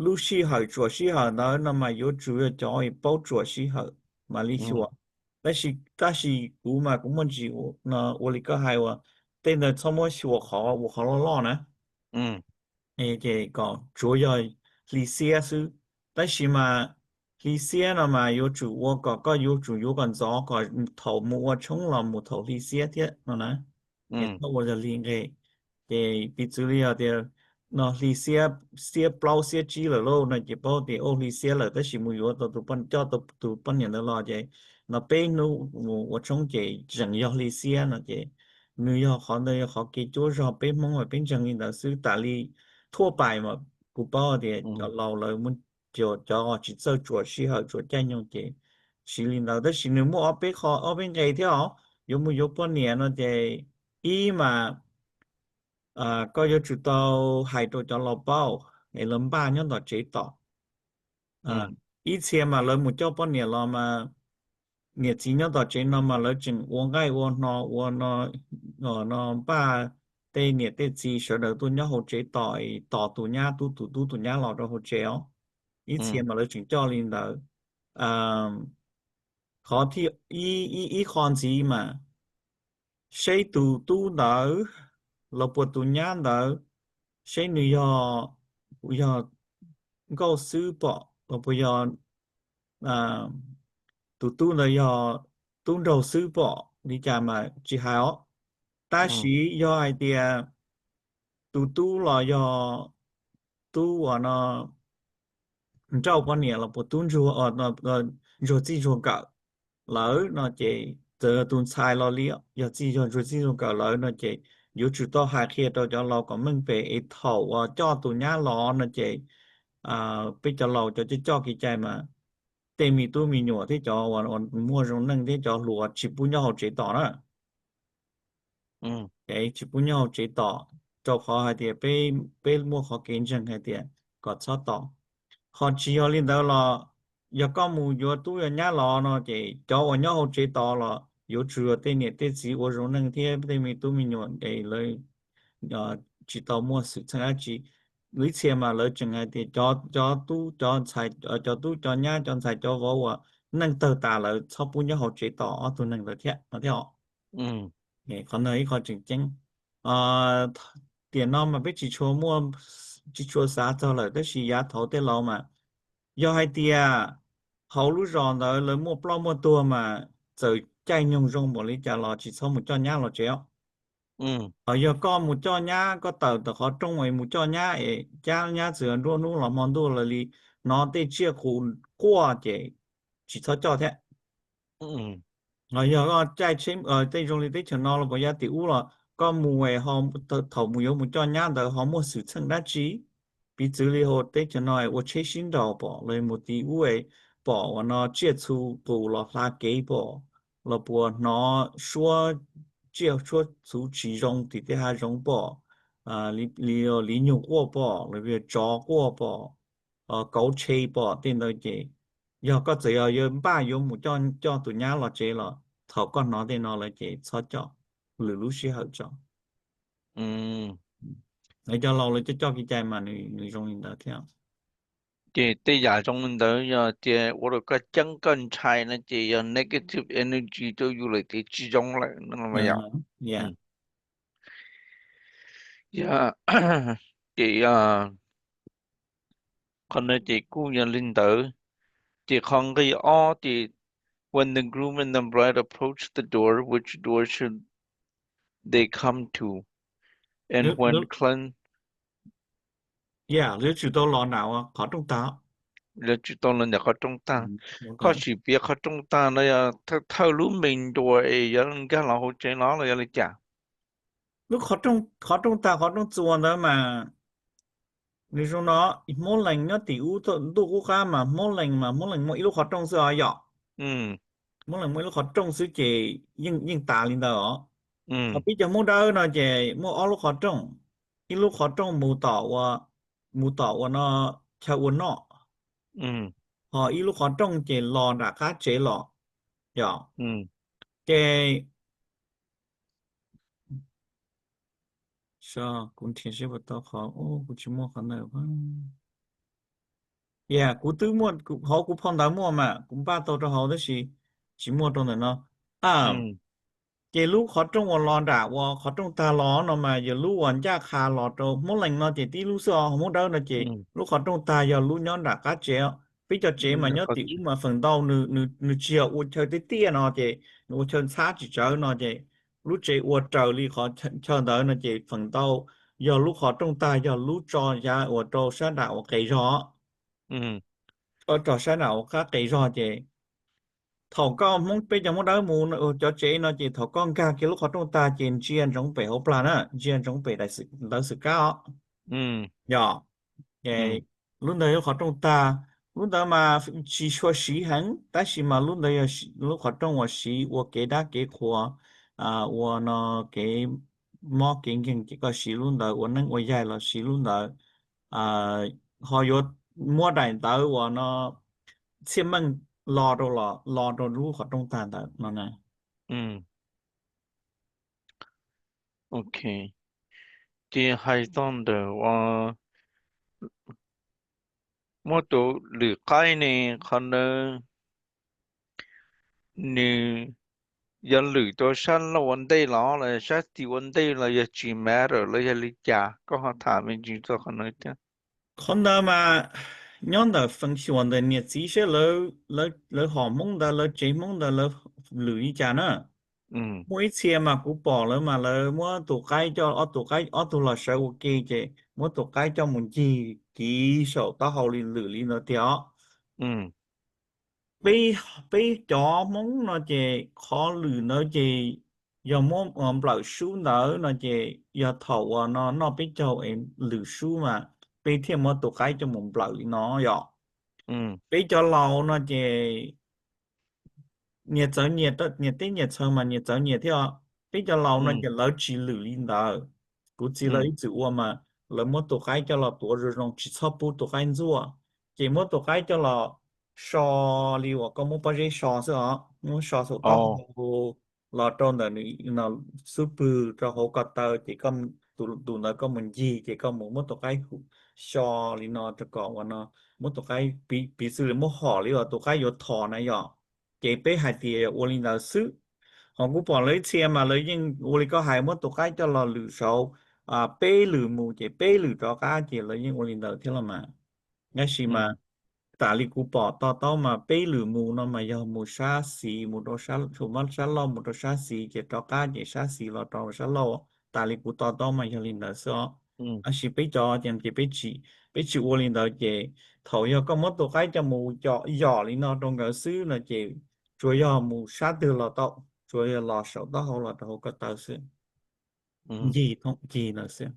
lub sij hawm tsuam sij hawm ntawd no mas yuav tsum yog cov paub tsuam sij hawm mam li xyuas. Tab sis, tab sis kuv mas kuv muaj ntsis no ua li koj hais uas tej ntawd txhob muab xyuas qhov ua qhov loj loj na. Ces kom tsuav yog hli xiab xwb. Tab sis mas hli xiab no mas yuav tsum ua kom koj yuav tsum yuav kom ntxov kom thaum mus ua tshoob los mus thaum hli xiab thiab no na. Ces txhob ua yog hli nqe. Ces piv txwv li yog tias no hli xiab, xiab plaub xiab tsib lawm lauj no ces paub tias ua hli xiab lawm tab sis mus yuav tau tus, coj tau tus poj niam ntawd los ces no peb hnub mus ua tshoob ces tseem yog hli xiab no ces nws yog qhov ntawd yog qhov kev cuab zog peb Hmoob mas peb ntseeg li ntawd xwb. Tas li thuaj pais mas kuv paub tias cov laus lawv muab, cov tsis txawj tsuam sij hawm tsuam caij nyoog ces siv li ntawd. Tab sis nws muaj ob peb qho, ob peb nqe thiab os. Yuav mus yuav poj niam no ces ib mas koj yuav tsum tau hais rau cov laus paub es lawv npaj nyob tom tsev tos. Ib txhia mas lawv mus coj poj niam los mas niam txiv nyob tom tsev no mas lawv tseem ua nqaij ua hno ua no, no npaj tej niam tej txiv sawv daws tuaj nyob hauv tsev tos, tos tus nyab, tub tus tub tus nyab los rau hauv tsev os. Ib txhia mas lawv tseem coj li ntawd. Qhov thib ib, ib qho ntxiv mas seb tus tub ntawd los puas tus nyab ntawd, seb nws yog, yog nkauj xwb pom los puas yog tus tub ntawd yog tub nraug xwb pom li cas mas tsis hais os. Tab sis yog hais tias tus tub los yog tub uas no nrauj poj niam los puas tub ntsuag, ntsuag txij ntsuag nkawm lawm no ces txawm yog tus ntxhais los li, yog txij yog ntsuag txij ntsuag nkawm lawm no ces yuav tsum tau hais qhia rau cov laus kom meej pem es thaum uas coj tus nyab los no ces peb cov laus cov coj coj kev cai mas tej me tub me nyuam thiab cov uas muaj zoo neej thiab cov hluas tsis pub nyob hauv tsev tos na. Tsis pub nyob hauv tsev tos, rau qhov hais tias peb muaj qhov kev ntseeg hais tias kom txhob tos. Ho tsis yog li ntawd los yog koj mus yuav tub yuav nyab los no ces cov uas nyob hauv tsev tos los yuav tsum yog tej niam tej txiv ua zoo neej thiab tej me tub me nyuam es lawv tsis tau muaj xwm txheej dab tsi. Ib txhia mas lawv tseem hais tias cov tub cov ntxhais, cov tub cov nyab cov ntxhais cov vauv uas neej tawg tas lawv txhob pub nyob hauv tsev tos ob tug neeg ntawd thiab no thiab os. Qhov no ib qho tseem ceeb. Tiam no mas peb tsis tshua muaj, tsis tshua xav txog lawm tab sis yav thaud tej laus mas yog hais tias hauv lub zos ntawd lawv muaj ploj muaj tuag mas txawm caij nyoog zoo npaum li cas los tsis txhob mus coj nyab los tsev os. Ho yog koj mus coj nyab, koj tawm tawm qhov rooj es mus coj nyab es cab nyab txawm yog nruab hnub los hmo ntuj los li, hnov tej tsiaj qus quaj ces tsis txhob coj thiab. Ho yog koj caij tsheb tej zoo li teb chaws no los puas yog tim ub los koj mus es thaum mus yuav mus coj nyab ntawd ho muaj xwm txheej dab tsi, piv txwv li hauv teb chaws no ua tsheb sib nraus pom los mus tim ub es pom uas no tsiaj txhu qus los hla kev pom, los puas hnov suab tsiaj suab txhu tsis zoo tim tej hav zoov pom, li li nyug quaj pom los tsov quaj pom, kauv tshe pom tej ntawd ces yog koj txawm yog yuav npaj yuav mus coj tus nyab los tsev los thaum koj hnov tej no lawm ces txhob coj, lwm lub sij hawm tso. Lawv cov laus lawv coj coj kev cai mas nws zoo li ntawd thiab. Ces tej yam zoo li ntawd yog tias ua rau koj ceeb koj ntshai no ces yog negative energy rau yus lawm ces tsis zoo lawm no. Ces qhov no ces kuj yog li ntawd. Ces qhov nqi ob ces when the groom and the bride approach the door, which door should they come to? And when clean, yeah, lawv tsum tau los nram qhov rooj tag. Lawv tsum tau los nram qhov rooj tag. Koj sim piav qhov rooj tag no yog thawj lub me nruas es yuav nkag los hauv tsev no los yog li cas? Lub qhov rooj tag qhov rooj txuas ntawd mas nws zoo no, Hmoob Lees nyob tim ub ntuj qub qab mas Hmoob Lees mas Hmoob Lees muaj ib lub qhov rooj xwb os yom. Hmoob Lees muaj ib lub qhov rooj xwb ces yeej tas li ntawd os. Ho peb cov Hmoob Dawb no ces muaj ob lub qhov rooj, ib lub qhov rooj mus tom ua, mus tom ua no, chaw ua noj, ho ib lub qhov rooj ces los nram qab tsev los yom. Ces kuv nrhiav seb puas tau qhov, kuv tsis muaj qhov ntawd. Yog kuv twb muaj hauv kuv phau ntawv muaj mas kuv npaj tau rau hauv tab sis tsis muaj rau ntawm no. Ces lub qhov rooj uas los nram uas qhov rooj tag los no mas yog lub uas ncaj qha los rau Hmoob Lees no ces tib lub xwb os, Hmoob Dawb no ces lub qhov rooj tag yog lub nyob nram qab tsev. Peb cov tsev mas nyob tim ub mas feem ntau nws tsis yog ua chaw tiaj tiaj no ces nws ua chaw ntxhab tsis tsawv no ces lub tsev ua raws li qhov chaw ntawd no ces feem ntau yog lub qhov rooj tag yog lub tso yav uas rau sab nram uas qes zog, rau sab nram uas qab qes zog ces thaum koj Hmoob, peb cov Hmoob Dawb mus cov tsev no ces thaum koj nkag kiag lub qhov rooj tag ces ntsia ntsoov pem hauv plag na, ntsia ntsoov pem daim ntawv xwm kab os. Yog, lub ntawd yog qhov rooj tag, lub ntawd mas tsis tshua siv heev tab sis mas lub ntawd yog lub qhov rooj uas siv ua kev dab kev qhuas, ua no kev mob kev nkeeg ces koj siv lub ntawd, ua neeb ua yaig los siv lub ntawd, ho yuav muab daim ntawv uas no txhiaj meej lo rau, lo rau lub qhov rooj tag ntawd no na. Ok, ces hais txog ntawm uas muab tus lwm qaib ne, qhov ntawd nws yog lwm rau sab laug ua ntej los los sab xis ua ntej los yog tsis matter los yog li cas, koj ho tham me ntsis txog qhov no thiab. Qhov ntawd mas nyob ntawm feem xyuam ntawm niam txiv seb lawv hom Hmoob ntawd lawv tsev Hmoob ntawd lawv lwm li cas na. Muaj ib txhia mas kuv pom lawv mas lawv muab tus qaib coj, ob tug qaib ob tug los sawv ua ke ces muab tus qaib coj mus ncig kiv saum taub hau li lwm li ntawd tiag os. Peb cov Hmoob no ces qhov lwm ntawd ces yog muab nplawm sub ntawd no ces yog thaum uas no noj peb caug es lwm sub mas peb thiaj muab tus qaib coj mus nplawm li no yom. Peb cov laus no ces nyias txawv nyias, nyias teb nyias txhawv mas nyias txawv nyias thiab. Peb cov laus no ces lawv tsis lwm li ntawd. Kuv txiv lawv ib txwm ua mas lawv muab tus qaib coj los tuav zoo zoo tsis txhob pub tus qaib ntxuaj, ces muab tus qaib coj los so li uas koj muab pob zeb so xwb os, muab so saum taub hau los rau ntawm nws xub pwg rau hauv ko taw ces tus ntawd koj mus ncig ces koj mus muab tus qaib so li no rau kom uas no muab tus qaib piv xws li muab hom li uas tus qaib yuav thom na yom. Ces peb hais tias ua li ntawd xwb. Ho kuv pom lawv ib txhia mas lawv yeej ua li koj hais muab tus qaib coj los lwm saud peb lwm mus ces peb lwm rov qab ces lawv yeej ua li ntawd thiab los mas. Tab sis mas tam li kuv pom to taub mas peb lwm mus no mas yog mus sab xis mus rau sab, sab laug mus rau sab xis ces rov qab ces sab xis los rau sab laug. Tas li kuv to taub mas yog li ntawd xwb os. Tab sis peb cov ces peb tsis, peb tsis ua li ntawd ces thaum yog koj muab tus qaib coj mus yom li no rau nkawd xwb no ces tsuas yog mus sab twg los tau, tsuas yog los saum taub hau los rau hauv ko taw xwb, ncig thoom cig ntawd xwb.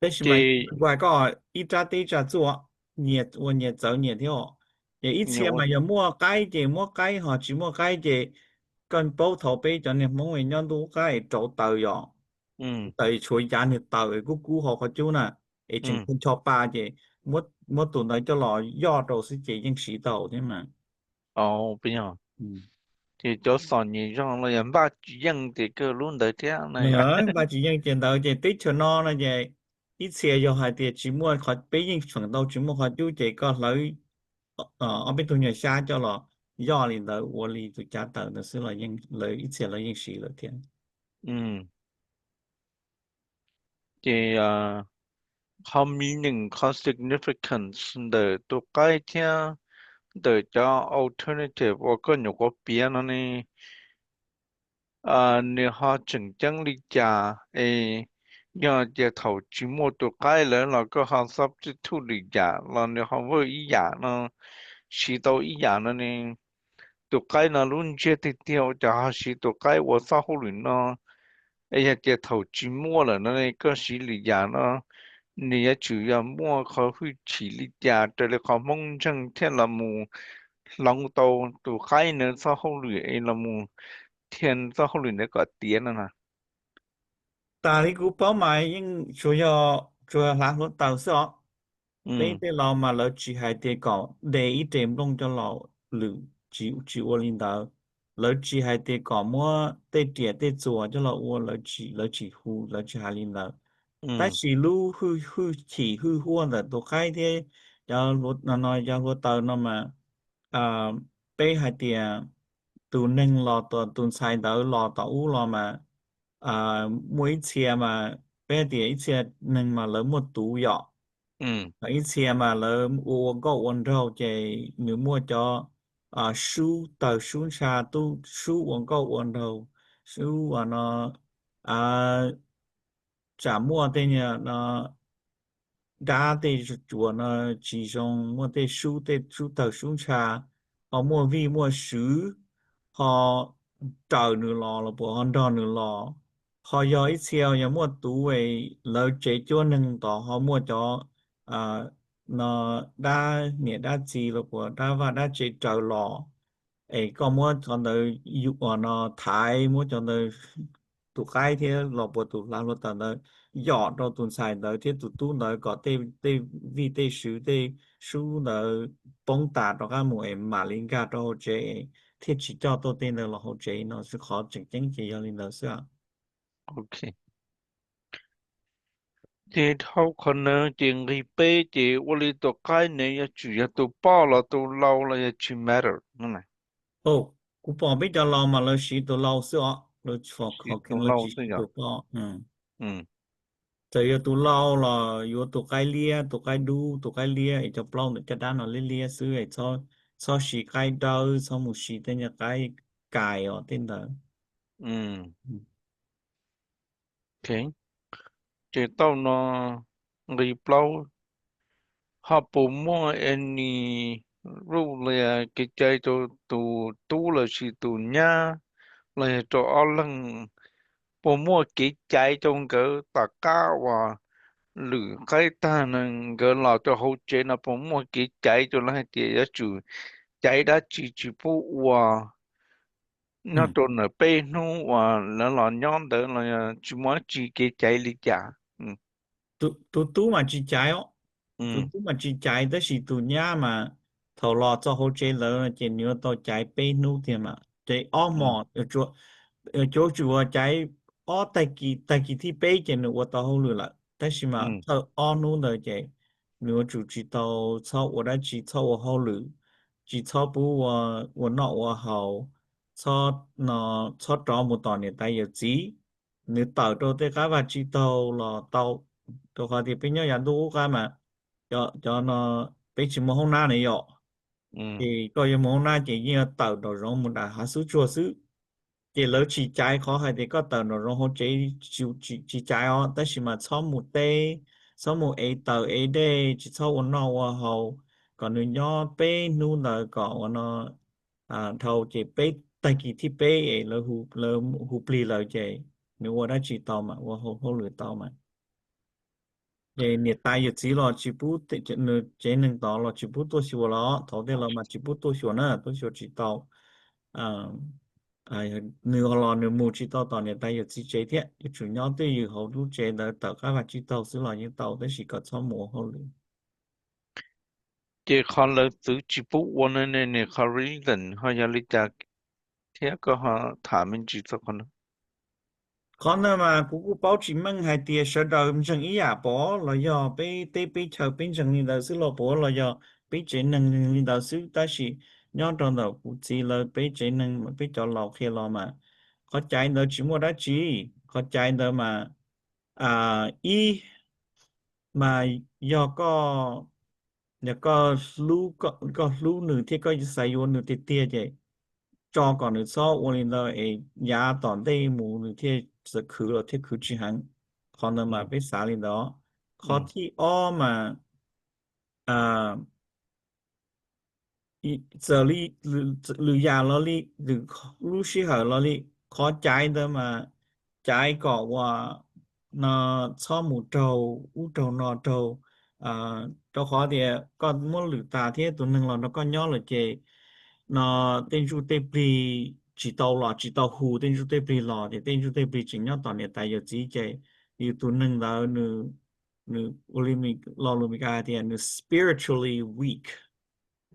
Tab sis mas kuv hais koj ib rab teb ib rab txuj, nyias ua nyias txawv nyias thiab os. Ces ib txhia mas yog muaj qaib ces muab qaib, ho tsis muaj qaib ces koj paub thaum peb cov niag Hmoob nyob ntuj qab es rauv taws yom, taws tshuav yav niag taws kub kub hauv qhov cub na, es tseem ncho pa ces muab tus ntawd coj los yoj rau xwb ces yeej siv tau thiab mas. Ces cov xom nyem zog los yog npaj tsis yeej ces kawg lub ntawd thiab. Npaj tsis yeej ces ntawd ces teb chaws no no ces ib txhia yog hais tias tsis muaj, peb yeej feem ntau tsis muaj qhov cub ces koj hlawv ob peb tug nyuag xyab coj los yoj li ntawd ua li tus cav taws ntawd xwb los yeej, lawv ib txhia lawv yeej siv lawm thiab. Ces qhov meaning, qhov significance ntawm tus qaib thiab ntawm cov alternative uas koj nyuam qhuav piav no ne, nws ho tseem ceeb li cas? Es yog tias thaum tsis muaj tus qaib lawm los koj ho substitute lwm yam los nws ho work ib yam no, siv tau ib yam no ne? Tus qaib no lub ntsiab tiag tiag ua cas ho siv tus qaib ua txoj hauj lwm no? Es yog tias thaum tsis muaj lawm no ne koj siv lwm yam no, nws yuav tsum yog muaj qhov hwj chim li cas raws li qhov Hmoob ntseeg thiaj los mus hloov tau tus qaib ntawd txoj hauj lwm es los mus thiaj txoj hauj lwm ntawd kom tiav no na? Tas li kuv paub mas yeej tsuas yog, tsuas yog hlav hluav taws xwb os. Peb tej laus mas lawv tsis hais tias kom de ib re nplooj coj los lwm, tsis, tsis ua li ntawd. Lawv tsis hais tias kom muab tej riam tej txuas coj los ua, lawv tsis, lawv tsis hu, lawv tsis hais li ntawd. Tab sis lub hwj, hwj chim hwj huaj ntawm tus qaib thiab cov, cov hluav taws no mas peb hais tias tus neeg los, tus ntxhais ntawd los tom ub los mas muaj ib txhia mas peb hais tias ib txhia neeg mas lawv muaj tuv yom, ib txhia mas lawv ua, ua nkauj ua nraug ces nws muaj cov sub tawg sub ntsha, sub ua nkauj ua nraug, sub no tsam muaj tej no dab tej tsuas no tsis zoo, muaj tej sub, tej sub tawg sub ntsha, ho muaj vij muaj swv, ho raws nws los los puas ho nrog nws los, ho yog ib txhia yog muaj tuv es lawv tsev cuab neeg tod ho muaj cov no dab niam dab txiv los puas dab vaj dab tsev raws los, es koj muab cov ntawd yum no thaiv, muab cov ntawd tus qaib thiab los puas tus hlav hluav taws ntawd yom rau tus ntxhais ntawd thiab tus tub ntawd kom tej, tej vij tej swv tej sub ntawd poob tas rov qab mus es mam li nkag rau hauv tsev, thiaj tsis coj tuaj tej ntawd los hauv tsev no xwb. Qhov tseem ceeb ces yog li ntawd xwb. Ces dhau qhov ntawd ces nqi peb ces ua li tus qaib nws yuav tsum yog tus poj los tus lau los yog tsis matter no? Kuv pom peb cov laus mas lawv siv tus lau xwb os, lawv siv tus poj. Txawm yog tus lau los yuav tus qaib liab, tus qaib dub, tus qaib liab es cov plaub ntawm caj dab no liab liab xwb es txhob siv qaib dawb, txhob mus siv tej nyuag qaib kais os tej ntawd. Ces tau no nqi plaub, ho puas muaj any rule los kev cai rau tus tub los sis tus nyab los yog rau ob leeg? Puas muaj kev cai rau nkawd tom qab uas lwm qaib tag no nkawd los rau hauv tsev no puas muaj kev cai rau lawv hais tias yuav tsum caiv dab tsi tsis pub ua nyob rau ntawm peb hnub uas lawv los nyob ntawd los tsis muaj dab tsi kev cai li cas? Tus tub mas tsis caiv os. Tus tub mas tsis caiv tab sis tus nyab mas thaum los txog hauv tsev lawm ces nws yuav tau caiv peb hnub tiag mas ces ob hmos, yuav tsum ua caiv ob tag kis, tag kis thib peb ces nws ua tau hauj lwm lawm tab sis mas thawj ob hnub ntawd ces nws yuav tsum tsis tau txhob ua dab tsi, txhob ua hauj lwm, tsis txhob pub ua noj ua haus, txhob, txhob rov mus tom niam tais yawm txiv. Nws tawm rau tej qab vaj tse taug los tau, rau qhov tias peb nyob yav ntuj qub qab mas cov no peb tsis muaj hoob nab na yom. Ces koj yuav mus hoob nab ces yeej yuav tawm nraum zoov mus nram hav xub tsuag xwb. Ces lawv tsis caiv qhov hais tias koj tawm nraum zoov hauv tsev, tsis caiv os, tab sis mas txhob mus teb, txhob mus ev taws ev dej, tsis txhob ua noj ua haus, kom nws nyob peb hnub ntawd kom ua no dhau ces peb tag kis thib peb es lawv hu plig lawm ces nws ua dab tsi tau mas, ua hauj lwm tau mas. Ces niam tais yawm txiv los tsis pub, nws tsev neeg tod los tsis pub tuaj xyuas los, thaum tej los mas tsis pub tuaj xyuas na, tuaj xyuas tsis tau. Nws los nws mus tsis tau tom niam tais yawm txiv tsev thiab, yuav tsum nyob twj ywm hauv lub tsev ntawd tawm qab vaj tsib taug xwb los yeej tau, tab sis kom txhob mus ua hauj lwm. Ces qhov lawv txwv tsis pub ua no ne, qhov reason ho yog li cas thiab koj ho tham me ntsis txog qhov no? Qhov ntawd mas kuv kuj paub tsis meej hais tias sawv daws ntseeg ib yam pov los yog peb teb peb chaw peb ntseeg li ntawd xwb los pov los yog peb tsev neeg li ntawd xwb, tab sis nyob rau ntawm kuv txiv lawv peb tsev neeg peb cov laus qhia los mas qhov caiv ntawd tsis muaj dab tsi. Qhov caiv ntawd mas ib mas yog koj, yog koj, koj hlub nws thiab koj xav yuav nws tiag tiag ces tso kom nws txhob ua li ntawd es yav tom ntej mus nws thiaj txawm khwv los thiaj khwv tsis heev. Qhov ntawd mas peb xav li ntawd. Qhov thib ob mas txawm lwm yam los li, lwm lub sij hawm los li, qhov caiv ntawd mas caiv kom uas no txhob mus raug ub raug no raug, rau qhov tias koj muab lwm tas thiab tus neeg los nrog koj nyob lawm ces no tej ntsuj tej plig tsis tau los tsis tau hu tej ntsuj tej plig los ces tej ntsuj tej plig tseem nyob tom niam tais yawm txiv ces yus tus neeg ntawd nws, nws ua li lo lus Meskas hais tias nws spiritually weak.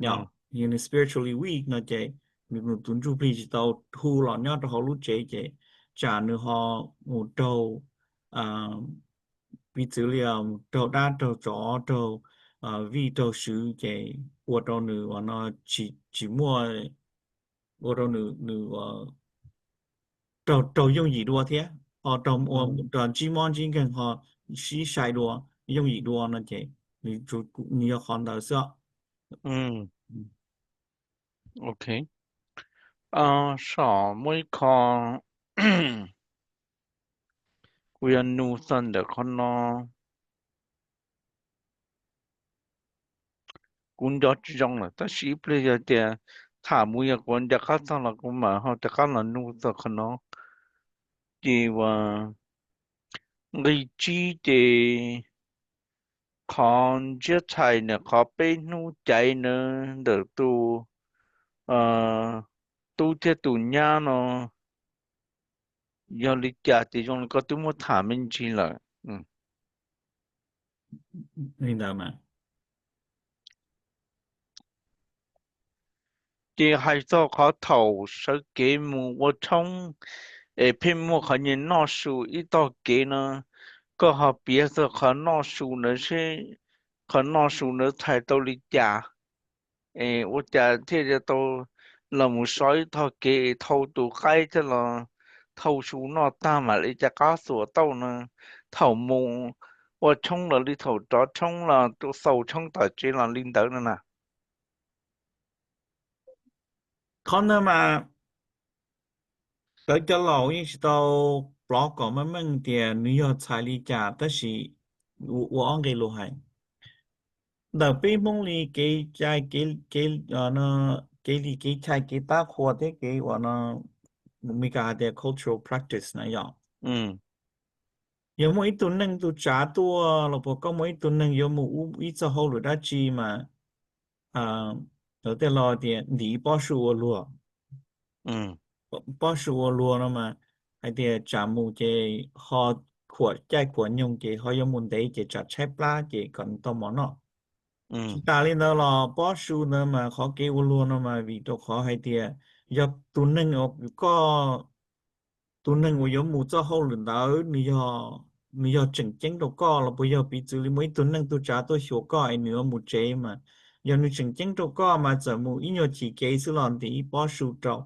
Yog nws spiritually weak no ces nws tus ntsuj plig tsis tau hu los nyob rau hauv lub tsev ces tsam nws ho mus raug, piv txwv li mus raug dab raug tsov raug vij raug sw ces ua rau nws uas no tsis muaj, ua rau nws, nws raug yooj yim dua thiab ho raug ua rau ntsib mob ntsib nkeeg ho sib sai dua, yooj yim dua no ces nws yog qhov ntawd xwb. Ok, so muaj ib qho kuv yuav nug txog ntawm qhov no. Kuv nco tsis zoo lawm tab sis ib pliag yog tias tham mus yog kuv nco qab txog los kuv mam ho rov qab los nug txog qhov no. Ces uas nqi tsib ces qhov ntsiab txhais ntawm qhov peb hnub caiv ntawd ntawm tus tub thiab tus nyab no yog li cas ces zoo li koj twb muab tham me ntsis lawm. Ces hais txog qhov thaum sawv kev mus ua tshoob es pheej muaj qhov nyias noj su ib tog kev no, koj ho piav txog qhov noj su ntawd seb qhov noj su ntawd txhais tau li cas es ua cas thiaj li tau los mus so ib tog kev es thau tus qaib thiab los thau su noj tag mam li rov qab xuas tauj no. Thaum mus ua tshoob los li thaum rov tshoob los xaus tshoob tom tsev los li ntawd no na. Qhov ntawd mas lawv cov laus yeej tsis tau plov kom meej meej tias nws yog txhais li cas tab sis ua ob nqe lus hais ntawm peb Hmoob li kev cai, kev li kev chai kev tab qhua thiab kev uas no Meskas hais tias cultural practice na yom. Yog muaj ib tug neeg tus tsav tuaj los puas koj muaj ib tug neeg yuav mus ua ib txoj hauj lwm dab tsi mas lawv tej laus tias ntim pob su ua luag. Pob su ua luag no mas hais tias tsam mus ces ho khuam caij khuam nyoog ces ho yuav mus ntev ces tsam tshaib plab ces kom nws tau mov noj. Tsis tas li ntawd los pob su ntawd mas qhov kev ua luag no mas vim rau qhov hais tias yog tus neeg uas koj, tus neeg uas yuav mus txoj hauj lwm ntawd nws yog tseem ceeb rau koj los puas yog piv txwv li muaj ib tug neeg tus tsav tuaj xyuas koj es nws yuav mus tsev mas yog nws tseem ceeb rau koj mas txawm mus ib nyuag chim kev xwb los ntim ib pob su rau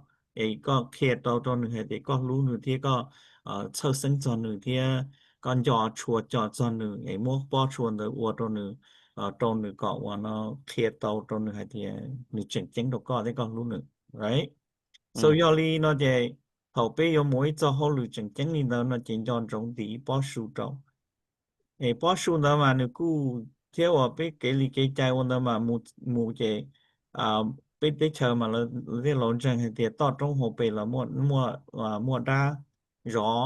es koj qhia tau rau nws hais tias koj hlub nws thiab koj txhawj xeeb txog nws thiab koj nco tshua co txog nws es muab pob su ntawd ua rau nws, rau nws kom uas no qhia tau rau nws hais tias nws tseem ceeb rau koj thiab koj hlub nws. So yog li no ces thaum peb yuav mus ib txog hauj lwm tseem ceeb li ntawd no ces nco ntsoov ntim ib pob su rau. Es pob su ntawd mas nws kuj thiab uas peb kev li kev cai ua ntawd mas mus mus ces peb teb chaws mas lawv tej laus ntseeg hais tias toj roob hauv pes los muaj dab zov,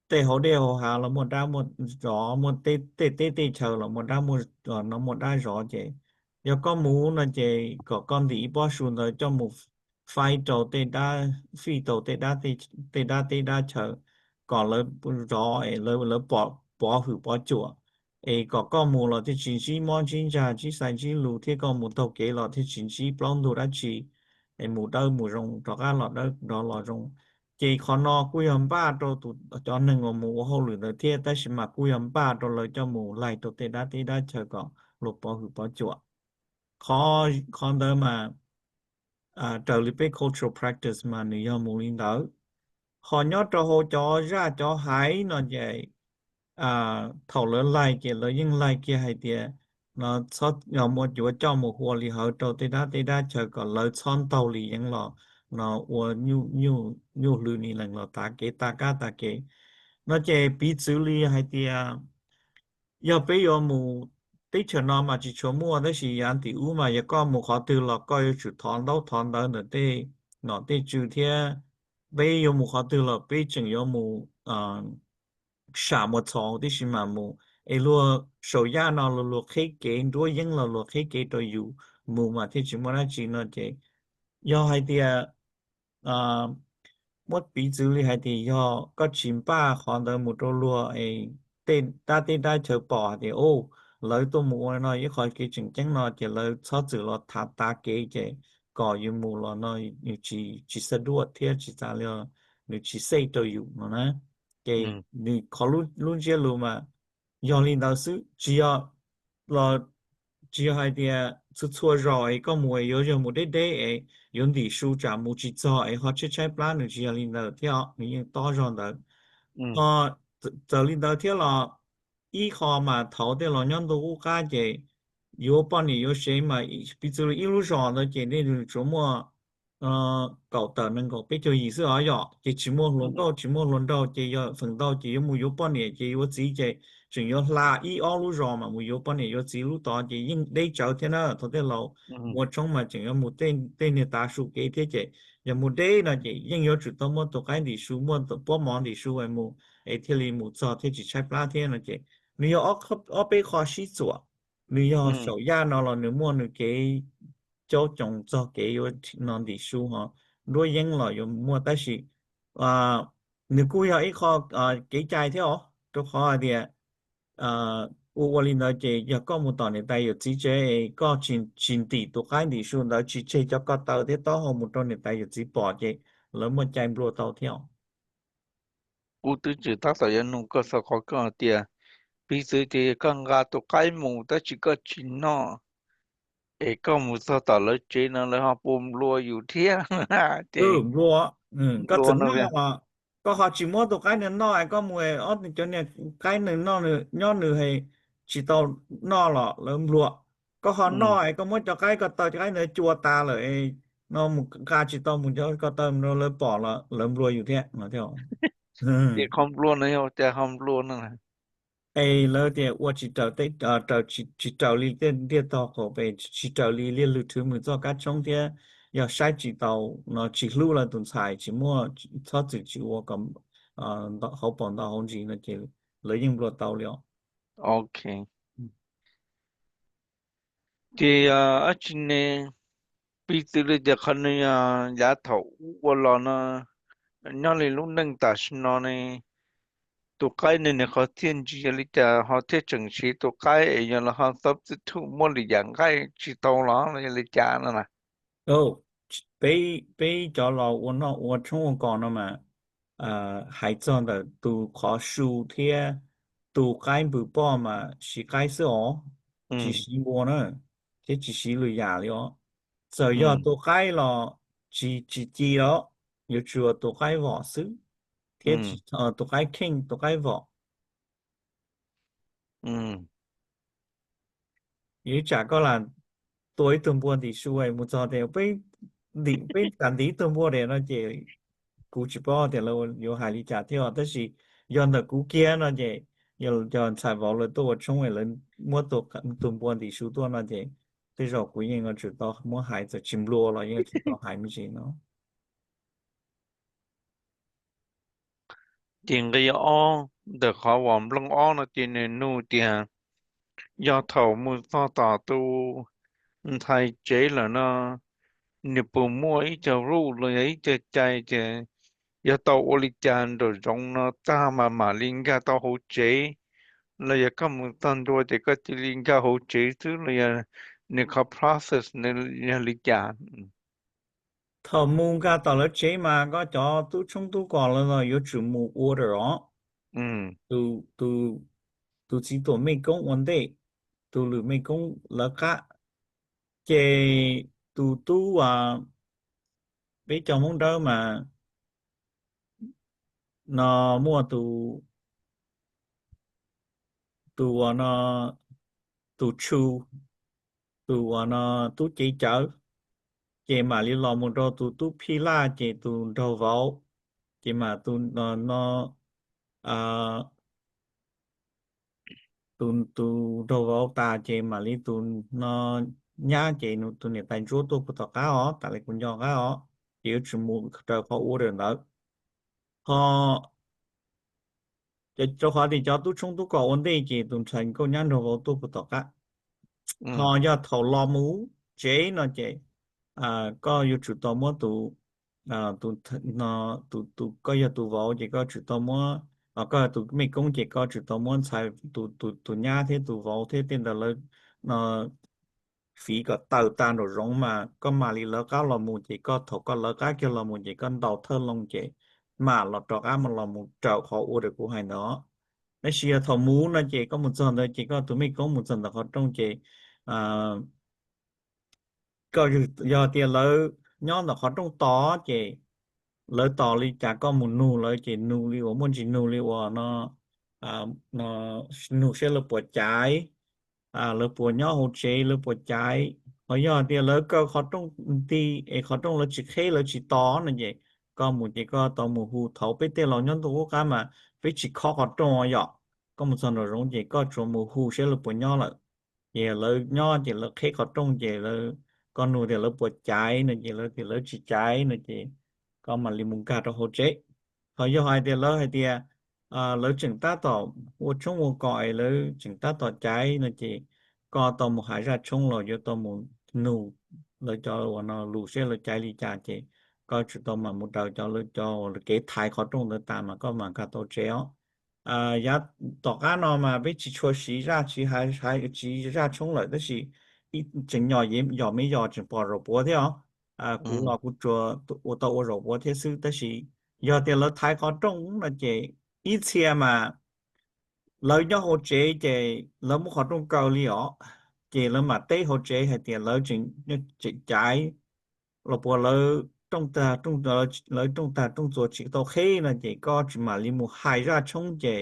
tej hauv dej hauv hav los muaj dab muaj zov, muaj tej teb tej chaws los muaj dab muaj, no muaj dab zov ces yog koj mus no ces kom koj ntim ib pob su ntawd coj mus faib rau tej dab, fij tau tej dab, tej dab teb dab chaws kom lawv zov es lawv pov hwm pov cuam es kom koj mus los thiaj tsis ntsib mob ntsib ntsag ntsib xaiv ntsib lus thiab koj mus taug kev los thiaj tsis ntsib plaub ntug dab tsi es mus dawb mus zoo rov qab los dawb rov los zoo. Ces qhov no kuj yog npaj rau tus cov neeg uas mus ua hauj lwm ntawd thiab tab sis mas kuj yog npaj rau lawv coj mus laig rau tej dab teb dab chaws kom luag pov hwm pov cuam. Qhov ntawd mas raws li peb cultural practice mas nws yog mus li ntawd. Ho nyob rau hauv cov zaj cov haiv no ces thaum lawv laig ces lawv yeej laig kiag hais tias no yuav coj mus hua li hawv rau tej dab teb dab chaws kom lawv txhob ntaug li yeev los no ua nyuj hlwv ni lees los tav kev tav kab tav kev no ces piv txwv li hais tias yog peb yuav mus teb chaws no mas tsis tshua muaj tab sis yav ntim ub mas yog koj mus qhov twg los koj yuav tsum thov ntaub thov ntawv ntawm tej nom tej tswv thiab peb yuav mus qhov twg los peb tseem yuav mus sam mus txhos tib si mas mus es luag saum yaj no los luag qheb kev, nruab yeeb los luag qheb kev rau yus mus mas thiaj tsis muaj dab tsi no ces yog hais tias muab piv txwv li hais tias yog koj tsis npaj qhov ntawd mus rau luag es tej dab teb dab chaws pom hais tias lawv tuaj mus ua no ib qho kev tseem ceeb no ces lawv txhob txwm los tav kev ces kom yus mus los no nws tsis xav duaj thiab tsis tas li nws tsis safe rau yus no na. Ces nws qhov lub ntsiab lus mas yog li ntawd xwb, tsis yog los tsis yog hais tias txhua txhua zaus es koj mus es yuav yog mus deb deb es yuav ntim su tsam mus tsis txog es ho tshaib tshaib plab, nws tsis yog li ntawd thiab, nws yeej tob zog ntawd. Ho txawm li ntawd thiab los ib qho mas thaum tej laus nyob ntuj qub qab ces yuav poj niam yuav sev mas piv txwv li ib lub zos ntawd ces nej tsuas muaj kaum tawm nees nkaum peb caug yim xwb os yom, ces tsis muaj hluas nkauj tsis muaj hluas nraug ces yog feem ntau ces yuav mus yuav poj niam ces yuav txiv ces tseem yuav hla ib ob lub zos mas mus yuav poj niam yuav txiv lub tod ces yeej deb tsawv thiab na. Thaum tej laus ua tshoob mas tseem yuav mus tej niag tav su kev thiab ces yog mus deb no ces yeej yuav tsum tau muaj tus qaib ntim su, muaj pob mov ntim su es mus es thiaj li mus txog thiab tsis tshaib plab thiab no ces nws yog ob peb qho sib txuam. Nws yog saum yaj no los nws muaj nws kev caub coos txog kev yuav no ntim su ho nruab yeeb los yuav muaj tab sis nws kuj yog ib qho kev cai thiab os, rau qhov hais tias ua ua li ntawd ces yog koj mus tom niam tais yawm txiv tsev es koj tsis ntim tus qaib ntim su ntawd, tsis tseg cov ko taw thiab taub hau mus rau niam tais yawm txiv pom ces lawv muaj cai nplua tau thiab os. Kuv twb tsis tab tom yuav nug koj txog qhov koj tias piv txwv tias yog koj nqa tus qaib mus tab sis koj tsis noj es koj mus txog tom lawv tsev no lawv ho puas nplua yus thiab? Ces nplua, koj txawm noj los koj ho tsis muab tus qaib nws noj es koj mus ob cov niag qaib nws noj nyob nws tsis tau noj los lawv nplua. Koj ho noj es koj muab cov qaib ko taw cov qaib ntawd cua tas lawm no mus nqa tsis tau mus cov ko taw lawv pom los lawv nplua yus thiab no thiab. Ces qhov nplua no yog ua cas ho nplua no? Es lawv tias ua tsis raws, tsis raws li tej ntiaj teb tau qhauv pes, tsis raws li liaj lwm thwv mus txoj kab tshoob thiab yog saib tsis taus no tsis hlub lawv tus ntxhais tsis muaj txhob txwm tsis ua kom hauv paus ntau hauv ntsis no ces lawv yeej nplua tau li os. Ok. Ces dab tsi ne, piv txwv li tias qhov nws yav thaum ub ua los no, nyob li lub neej tam sim no ne, tus qaib ne nws qhov txiaj ntsig yog li cas ho thiaj tseem siv tus qaib es yog los ho txob txwj thum muab lwm yam nqaij tsis tau los yog li cas no na? Peb cov laus ua noj ua tshoob ua kos no mas hais txog ntawm tus qhov su thiab tus qaib npws poj mas siv qaib xwb os, tsis siv npua na, thiab tsis siv lwm yam li os. Txawm yog tus qaib los tsis tsis ci los yuav tsum tus qaib vom xwb, thiab tus qaib kheej tus qaib vom. Yuav tsam koj lam tua ib tug npua ntim su es mus txog tias peb peb tham ntim ib tug npua diam no ces kuv tsis paub tias lawv yuav hais li cas thiab os, tab sis yog ntawm kuv kiag no ces yog ntxhais vauv lawv tuaj ua tshoob lawv muab tus npua ntim su tuaj no ces tej zaum kuv yeej yuav tsum tau muab hais, txawm tsis nplua los yeej yuav tsum tau hais me ntsis no. Ces nqi ob ntawm qhov uas nplooj ob no ces nws nug tias yog thaum mus txog tom tus ntxhais tsev lawm no nws puas muaj ib co rules los yog ib co cai ces yog tau ua li cas nraum zoov no tag mas mam li nkag tau hauv tsev, los yog koj mus txog ntua ces koj cia li nkag hauv tsev xwb los yog nws qhov process nws yog li cas? Thaum mus nkag tom lawv tsev mas koj cov tub tshoob tub kos lawv yuav tsum mus order os. Tus txiv tuam mej koob ua ntej, tus lwm mej koob lawv qab, ces tus tub peb cov Hmoob Dawb mas no muaj tus, tus uas no, tus tshu, tus uas no tub cev cawv, ces mam li los mus rau tus tub phij laj ces tus nraug vauv, ces mas tus no tus nraug vauv tas ces mam li tus no nyab ces tus niam tais ntsuab tuaj puag tom qab os, tas li kuv nco qab os, ces yuav tsum mus raws qhov order ntawd. Ho rau qhov tias cov tub tshoob tub kos ua ntej ces tus ntxhais nkauj nyab nraug vauv tuaj puag tom qab. Ho yog thaum los mus tsev no ces koj yuav tsum tau muab tus, tus, tus, koj yog tus vauv ces koj tsum tau muab, koj yog tus mej koob ces koj tsum tau muab ntxhais, tus nyab thiab tus vauv thiab tej ntawd lawv no fiv kom tawm tag nraum zoov mas koj mam li lawv qab los mus ces koj thaum koj lawv qab kiag los mus ces koj ntaus thawj loo ces mam los rov qab los mus raws qhov order kuv hais ntawd. Tab sis yog thaum mus no ces koj mus txog ntawd ces koj tus mej koob mus txog ntawm qhov rooj ces koj, yog tias lawv nyob ntawm qhov rooj tos ces lawv tos li cas koj mus nug lawv ces nug li uas muaj ntsis nug li uas no, nug saib lawv puas caiv, lawv puas nyob hauv tsev, lawv puas caiv. Ho yog tias lawv kaw qhov rooj nti es qhov rooj lawv tsis qheb lawv tsis tos no ces koj mus ces koj tau mus hu. Thaum peb tej laus nyob ntuj qub qab mas peb tsis khob qhov rooj yom, koj mus txog nraum zoov ces koj tsuas mus hu saib lawv puas nyob lawm. Ces lawv nyob ces lawv qheb qhov rooj ces koj nug tias lawv puas caiv no ces lawv tias lawv tsis caiv no ces koj mam li mus nkag rau hauv tsev. Ho yog hais tias lawv hais tias lawv tseem tab tom ua tshoob ua kos es lawv tseem tab tom caiv no ces koj tau mus hais zaj tshoob los yuav tau mus nug lawv cov uas no lus saib lawv caiv li cas ces koj tsum tau mam mus raws cov, lawv cov kev thaiv qhov rooj ntawd tas mas koj mam nkag tau tsev os. Yav tom qab no mas peb tsis tshua siv zaj, tsis hais, tsis zaj tshoob lawm tab sis tseem nyom, yog me yog tseem pom zaum puav thiab os. Kuv los kuv tsuas ua tau ua zaum puav thiab xwb tab sis yog tias lawv thaiv qhov rooj no ces ib txhia mas lawv nyob hauv tsev ces lawv muab qhov rooj kaw li os, ces lawv mam teb hauv tsev hais tias lawv tseem caiv los puas lawv rooj tag, lawv rooj tag rooj txuas tsis tau qheb no ces koj tsis mam li mus hais zaj tshoob ces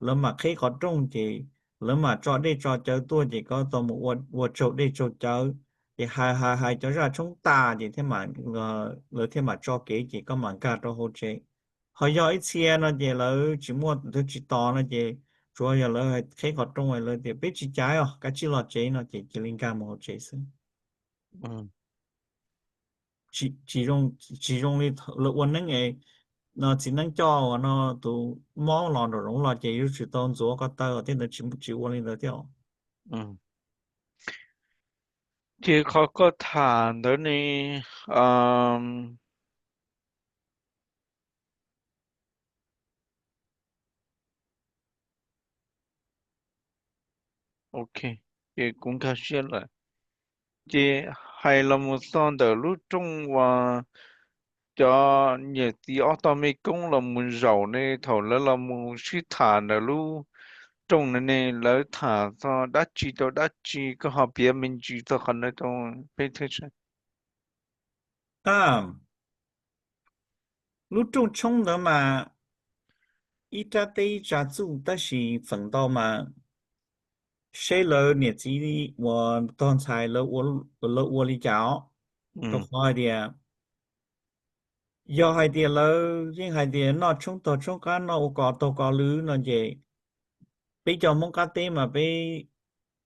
lawv mam qheb qhov rooj ces lawv mam tso dej tso cawv tuaj ces koj tau mus ua tsaug dej tsaug cawv ces hais hais hais cov zaj tshoob tas ces thiaj mam, lawv thiaj mam tso kev ces koj mam nkag rau hauv tsev. Ho yog ib txhia no ces lawv tsis muaj, lawv tsis tos no ces tsuav yog lawv qheb qhov rooj lawv tias peb tsis caiv os, kav tsij los tsev no ces cia li nkag mus hauv tsev xwb. Tsis zoo li lawv ua neeb es no txiv neeb coj uas no tus mob los nraum zoov los ces yuav tsum tau ntxuav ko taw thiab ntawd, tsis ua li ntawd thiab os. Ces qhov koj tham ntawd ne, ok, ces kuv nkag siab lawm. Ces hais los mus txog ntawm lub rooj uas cov niam txiv ob tog mej koob los mus zaum ne, thaum lawv los mus sib tham ntawm lub rooj ntawd ne, lawv tham txog dab tsi rau dab tsi, koj ho piav me ntsis txog qhov ntawd rau peb thiab saib. Lub rooj tshoob ntawd mas ib rab teb ib tsa txuj tab sis feem ntau mas seb lawv niam txiv uas tog ntxhais lawv ua li cas os. Rau qhov hais tias Yog hais tias lawv yeej hais tias noj tshoob taug tshoob qab, noj ua kos taug kos lwm no ces peb cov Hmoob qab teb mas peb,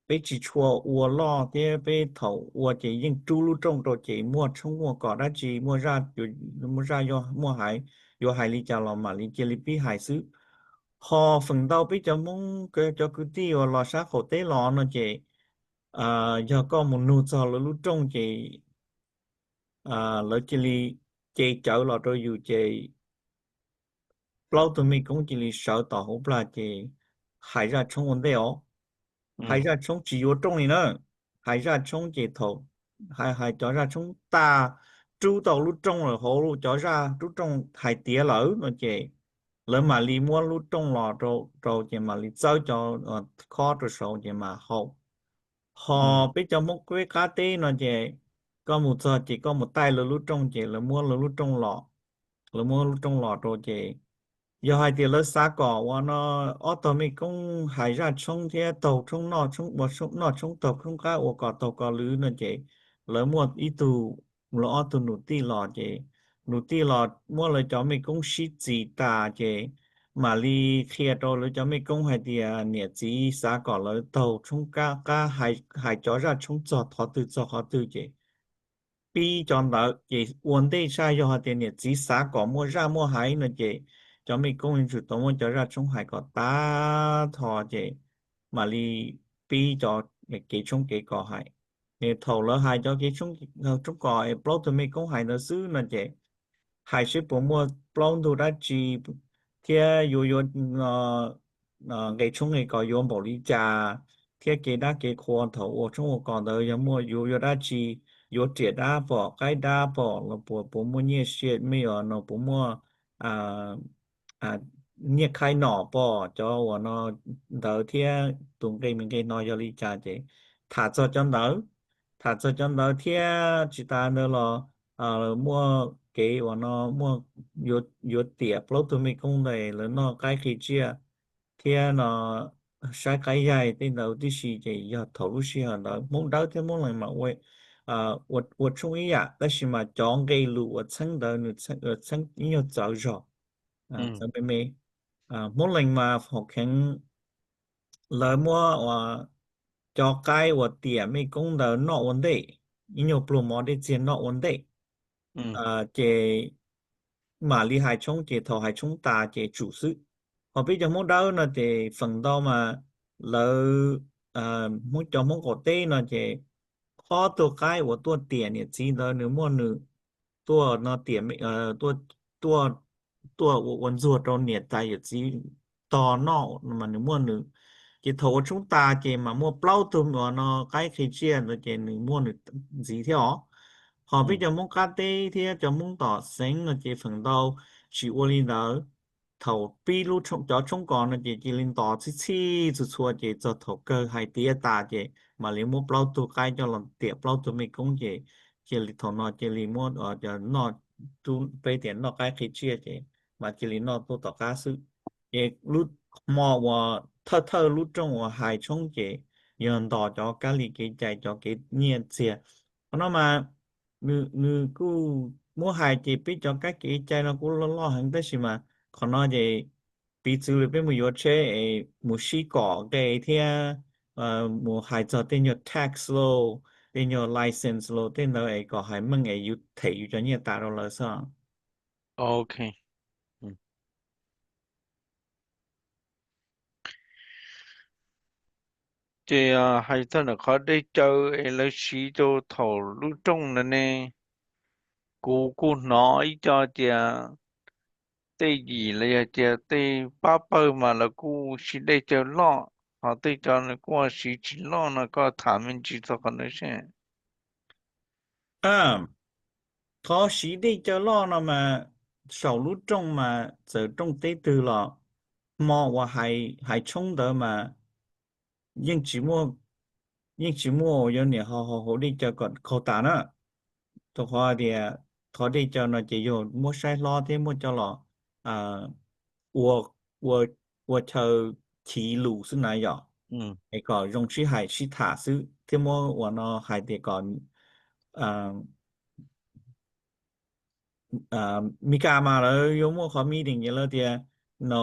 peb tsis tshua ua loj thiab, peb thaum ua ces yeej rub lub rooj rau ces muaj tshoob muaj kos dab tsi, muaj zaj, muaj zaj, muaj hais, yuav hais li cas los mam li cia li pib hais xwb. Ho feem ntau peb cov Hmoob cov kwv tij uas los sab qaum teb los no ces yog koj mus nug txog lawv lub rooj ces lawv cia li cev cawv los rau yus ces plaub tug mej koob cia li sawv tom hauv plag ces hais zaj tshoob ua ntej os. Hais zaj tshoob tsis yuav rooj li na, hais zaj tshoob ces thaum hais, hais cov zaj tshoob tas, rub tau lub rooj lawm, hauv cov zaj rub rooj hais tiav lawm no ces lawv mam li muab lub rooj los rau ces mam li txawb cov khob rau saud ces mam haus. Ho peb cov Hmoob peb qab teb no ces koj mus txog ces koj mus taij lawv lub rooj ces lawv muab lawv lub rooj los, lawv muab lub rooj los rau ces yog hais tias lawv xav kom ua no ob tog mej koob hais zaj tshoob thiab taug tshoob, noj tshoob, ua tshoob, noj tshoob taug tshoob qab, ua kos taug kos lwm no ces lawv muaj ib tug, lawv ob tug nus tij los ces nus tij los muab lawv cov mej koob sib txis tas ces mam li qhia rau lawv cov mej koob hais tias niam txiv xav kom lawv taug tshoob qab, hais cov zaj tshoob txog qhov twg txog qhov twg ces pib cov ntawd ces ua ntej sab, yog hais tias niam txiv xav kom muaj zaj muaj hais no ces cov mej koob yuav tsum tau muab cov zaj tshoob hais kom tag nrho ces mam li pib cov kev tshoob kev kos hais. Thaum lawv hais cov kev tshoob kos es plaub tug mej koob hais ntawd xwb no ces hais seb puas muaj plaub ntug dab tsi thiab yuav, yuav nqe tshoob nqe kos yuav npaum li cas thiab kev dab kev qhua thaum ua tshoob ua kos ntawd yog muaj yuav, yuav dab tsi, yuav riam dab pom, qaib dab pom los puas, puas muaj nyiaj siab me os no, puas muaj nyiaj khaib nom pom, cov uas no ntawd thiab tus nqe me nqe no yog li cas ces tham txog cov ntawd, tham txog cov ntawd thiab tsis tas ntawd los muaj kev uas no muaj yuav tiam plaub tug mej koob ntawd lawv noj qaib qhi tsiaj thiab no saib qaib yaig tej ntawd tib si ces yog thaum lub sij hawm ntawd Hmoob Dawb thiab Hmoob Lees mas ua tshoob ib yam tab sis mas cov nqe lus uas txheeb ntawd nws txheeb ib nyuag txawv zog, txawv me me. Hmoob Lees mas haum kheev lawv muab cov qaib uas tiam mej koob ntawd noj ua ntej, ib nyuag pluag mov dej txiag noj ua ntej ces mam li hais tshoob ces thaum hais tshoob tas ces tsum xwb. Ho peb cov Hmoob Dawb no ces feem ntau mas lawv, cov Hmoob qaum teb no ces ob tug qaib uas tuaj tiam niam txiv ntawd nws muaj nws tuaj no tiam, tuaj, tuaj ua ntxuag rau niam tais yawm txiv tog noj mas nws muaj nws. Ces thaum ua tshoob tas ces mas muaj plaub tug uas no qaib qhi tsiaj ntawd ces nws muaj nws ntxiv thiab os. Ho peb cov Hmoob qab teb thiab cov Hmoob tom xeev no ces feem ntau tsis ua li ntawd. Thaum pib lub, cov tshoob kos no ces cia li ntos txhij txhij txhua txhua ces txog thaum kawg hais tiav tas ces mam li muab plaub tug qaib coj los tiam plaub tug mej koob ces cia li thaum no cia li muab noj, peb tias noj qaib qhi tsiaj ces mas cia li noj tuaj tom qab xwb. Ces lub hmo uas thawj thawj lub rooj uas hais tshoob ces yog ntos cov kab li kev cai cov kev nyiaj txiag. Qhov no mas nws kuj muab hais ces peb cov kab kev cai no kuj loj loj heev tab sis mas qhov no ces piv txwv li peb mus yuav tsheb es mus sib kom nqe thiab mus hais txog tej nyuag tax lauj, tej nyuag license lauj, tej ntawd es kom hais meej es yus them yus cov nyiaj tas rau lawv xwb. Ok. Ces hais txog ntawm qhov dej cawv es lawv siv rau thaum lub rooj ntawd ne, kuv kuj hnov ib co tias tej yim los yog tias tej pab pawg mas lawv kuj siv dej cawv loj, ho tej co nws kuj siv tsis loj no, koj tham me ntsis txog qhov ntawd seb. Qhov siv dej cawv loj no mas saum lub rooj mas txawm rooj teb twg los hmo uas hais tshoob ntawd mas yeej tsis muaj, yeej tsis muaj uas yuav niam ho haus dej cawv kom qaug tas na. Rau qhov tias qhov dej cawv no ces yog muab saib hlob thiab muab coj los ua, ua chaw chiv lus xwb na yom, es kom zoo sib hais sib tham xwb thiab muab uas no hais tias kom, Meskas mas lawv yuav muaj qhov meeting ces lawv tias, no,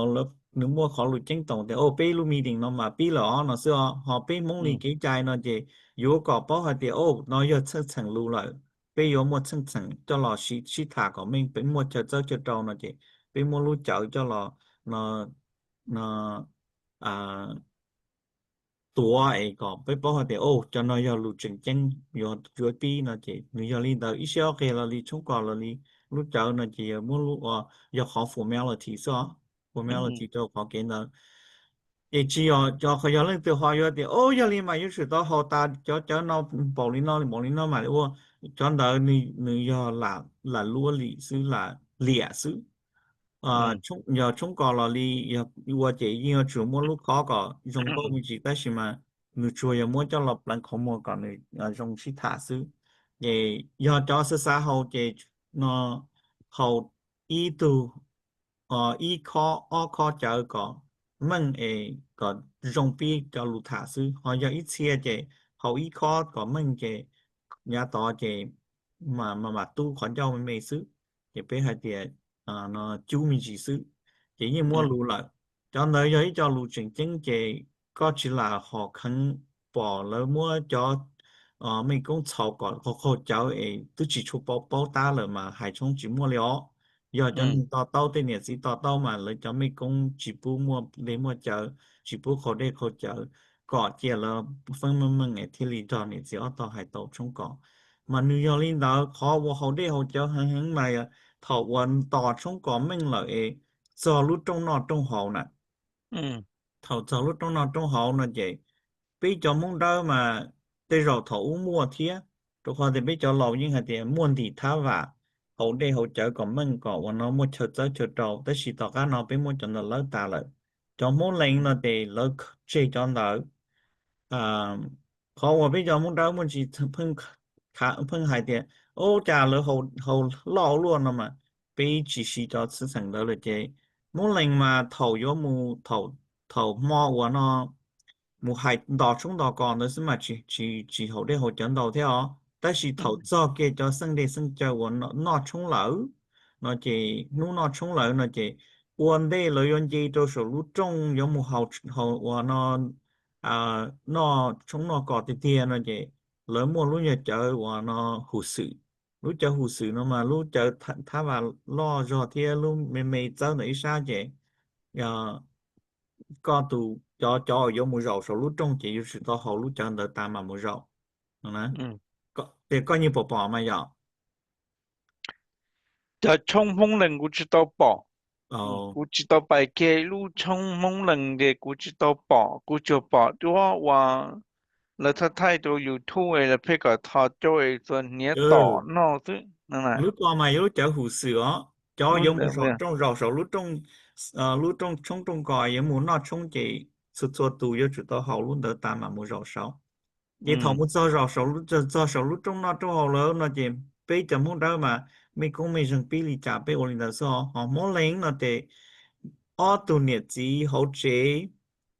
nws muaj qhov lus ceeb toom tias, o, peb lub meeting no mas pib lawm os no xwb os. Ho peb Hmoob li kev cai no ces yuav kom paub hais tias, o, no yog txheej txheem lus lawm, peb yuav muaj txheej txheem coj los sib tham kom meej, peb muaj chaw txawb chaw rau no ces peb muab lub cawv coj los, no, no, tuav es kom peb paub hais tias, o, cov no yog lus tseem ceeb yuav pib no ces nws yog li ntawd. Ib siab ob qig los li, tshoob kos los li, lub cawv no ces yog muab lub, yog qhov formality xwb os, formality rau qhov kev ntawd. Ces tsis yog, yog leej twg ho yuav tias, o, yog li mas yuav tsum tau haus tas cov cawv no npaum li no npaum li no mam li ua. Cov ntawd nws yog lam luab lim xwb, lam liam xwb. Yog tshoob kos los li, yog ua ces yeej yuav tsum muab lub khob kom zoo nkauj me ntsis, tab sis mas nws tsuas yog muab coj los pleev qhov muag kom nws zoo sib tham xwb. Ces yog cov xav xav haus ces, no, haus ib tug, ib khob ob khob cawv kom meej es kom zoo pib cov lus tham xwb. Ho yog ib txhia ces haus ib khob kom meej ces yav tod ces mam mam tub qhov ncauj me me xwb. Ces peb hais tias, no, cub me ntsis xwb ces yeej muaj lus lawm. Cov ntawd yog ib co lus tseem ceeb ces koj tsis lam ho kheev pom lawv muab cov mej koob txhaum kom qaug qaug cawv es twb tsis tshua paub tab lawm mas hais tshoob tsis muaj li os. Yog cov neeg to taub, tej niam txiv to taub mas lawv cov mej koob tsis pub muaj dej muaj cawv, tsis pub qaug dej qaug cawv, kom cia lawv feeb meej meej es thiaj li nrog niam txiv ob tog hais tau tshoob kos. Mas nws yog li ntawd, qhov uas haus dej haus cawv heev heev mas thaum uas tos tshoob kos meej lawm es txog lub rooj noj rooj haus na. Thaum txog lub rooj noj rooj haus no ces peb cov Hmoob Dawb mas tej zaum thaum ub muaj thiab, rau qhov tias peb cov laus yeej hais tias muaj ntim thab vam, haus dej haus cawv kom meej kom uas no muaj chaw txawb chaw rau, tab sis tom qab no peb muab cov ntawd lawb tas lawm. Cov Hmoob Lees no ces lawv tseg cov ntawd. Qhov uas peb cov Hmoob Dawb muaj ntsis pheej hais tias, ub, cas lawv haus loj luaj no mas peb tsis siv cov xwm txheem ntawd lawm ces Hmoob Lees mas thaum yuav mus, thaum hmo uas no mus hais ntos tshoob ntos kos ntawd xwb mas tsis haus dej haus cawv ntau thiab os. Tab sis thaum txog kiag cov xeej dej xeej cawv uas noj tshoob lawm no ces, hnub noj tshoob lawm no ces ua ntej lawv yuav nce rau saum lub rooj yuav mus haus uas no noj tshoob noj kos tiag tiag no ces lawv muaj lub nyuag cawv uas no hum xwm. Lub cawv hum xwm no mas lub cawv thab vam loj zog thiab lub me me txawb ntawm ib sab ces koj tus, cov, cov yuav mus zaum saum lub rooj ces yuav tsum tau haus lub cawv ntawd tas mam mus zaum. Ces koj yeej pom pom mas yom. Cov tshoob Hmoob Lees kuv tsis tau pom. Kuv tsis tau pais kiag lub tshoob Hmoob Lees ces kuv tsis tau pom, kuv tsuas pom duab uas lawv thaij thaij rau YouTube es lawv pheej kom tho coj es txuas hniav tom noj xwb. Lub ko mas yog lub cawv hum xwm os, cov yuav mus saum rooj, zaum saum lub rooj tshoob rooj kos yuav mus noj tshoob ces txhua txhua tus yuav tsum tau haus lub ntawd tas mam mus zaum saud. Ces thaum mus txog zaum, txog saum lub rooj noj rooj haus lawm no ces peb cov Hmoob Dawb mas mej koob mej zeeg pib li cas peb ua li ntawd xwb os. Ho Hmoob Lees no ces ob tug niam txiv hauv tsev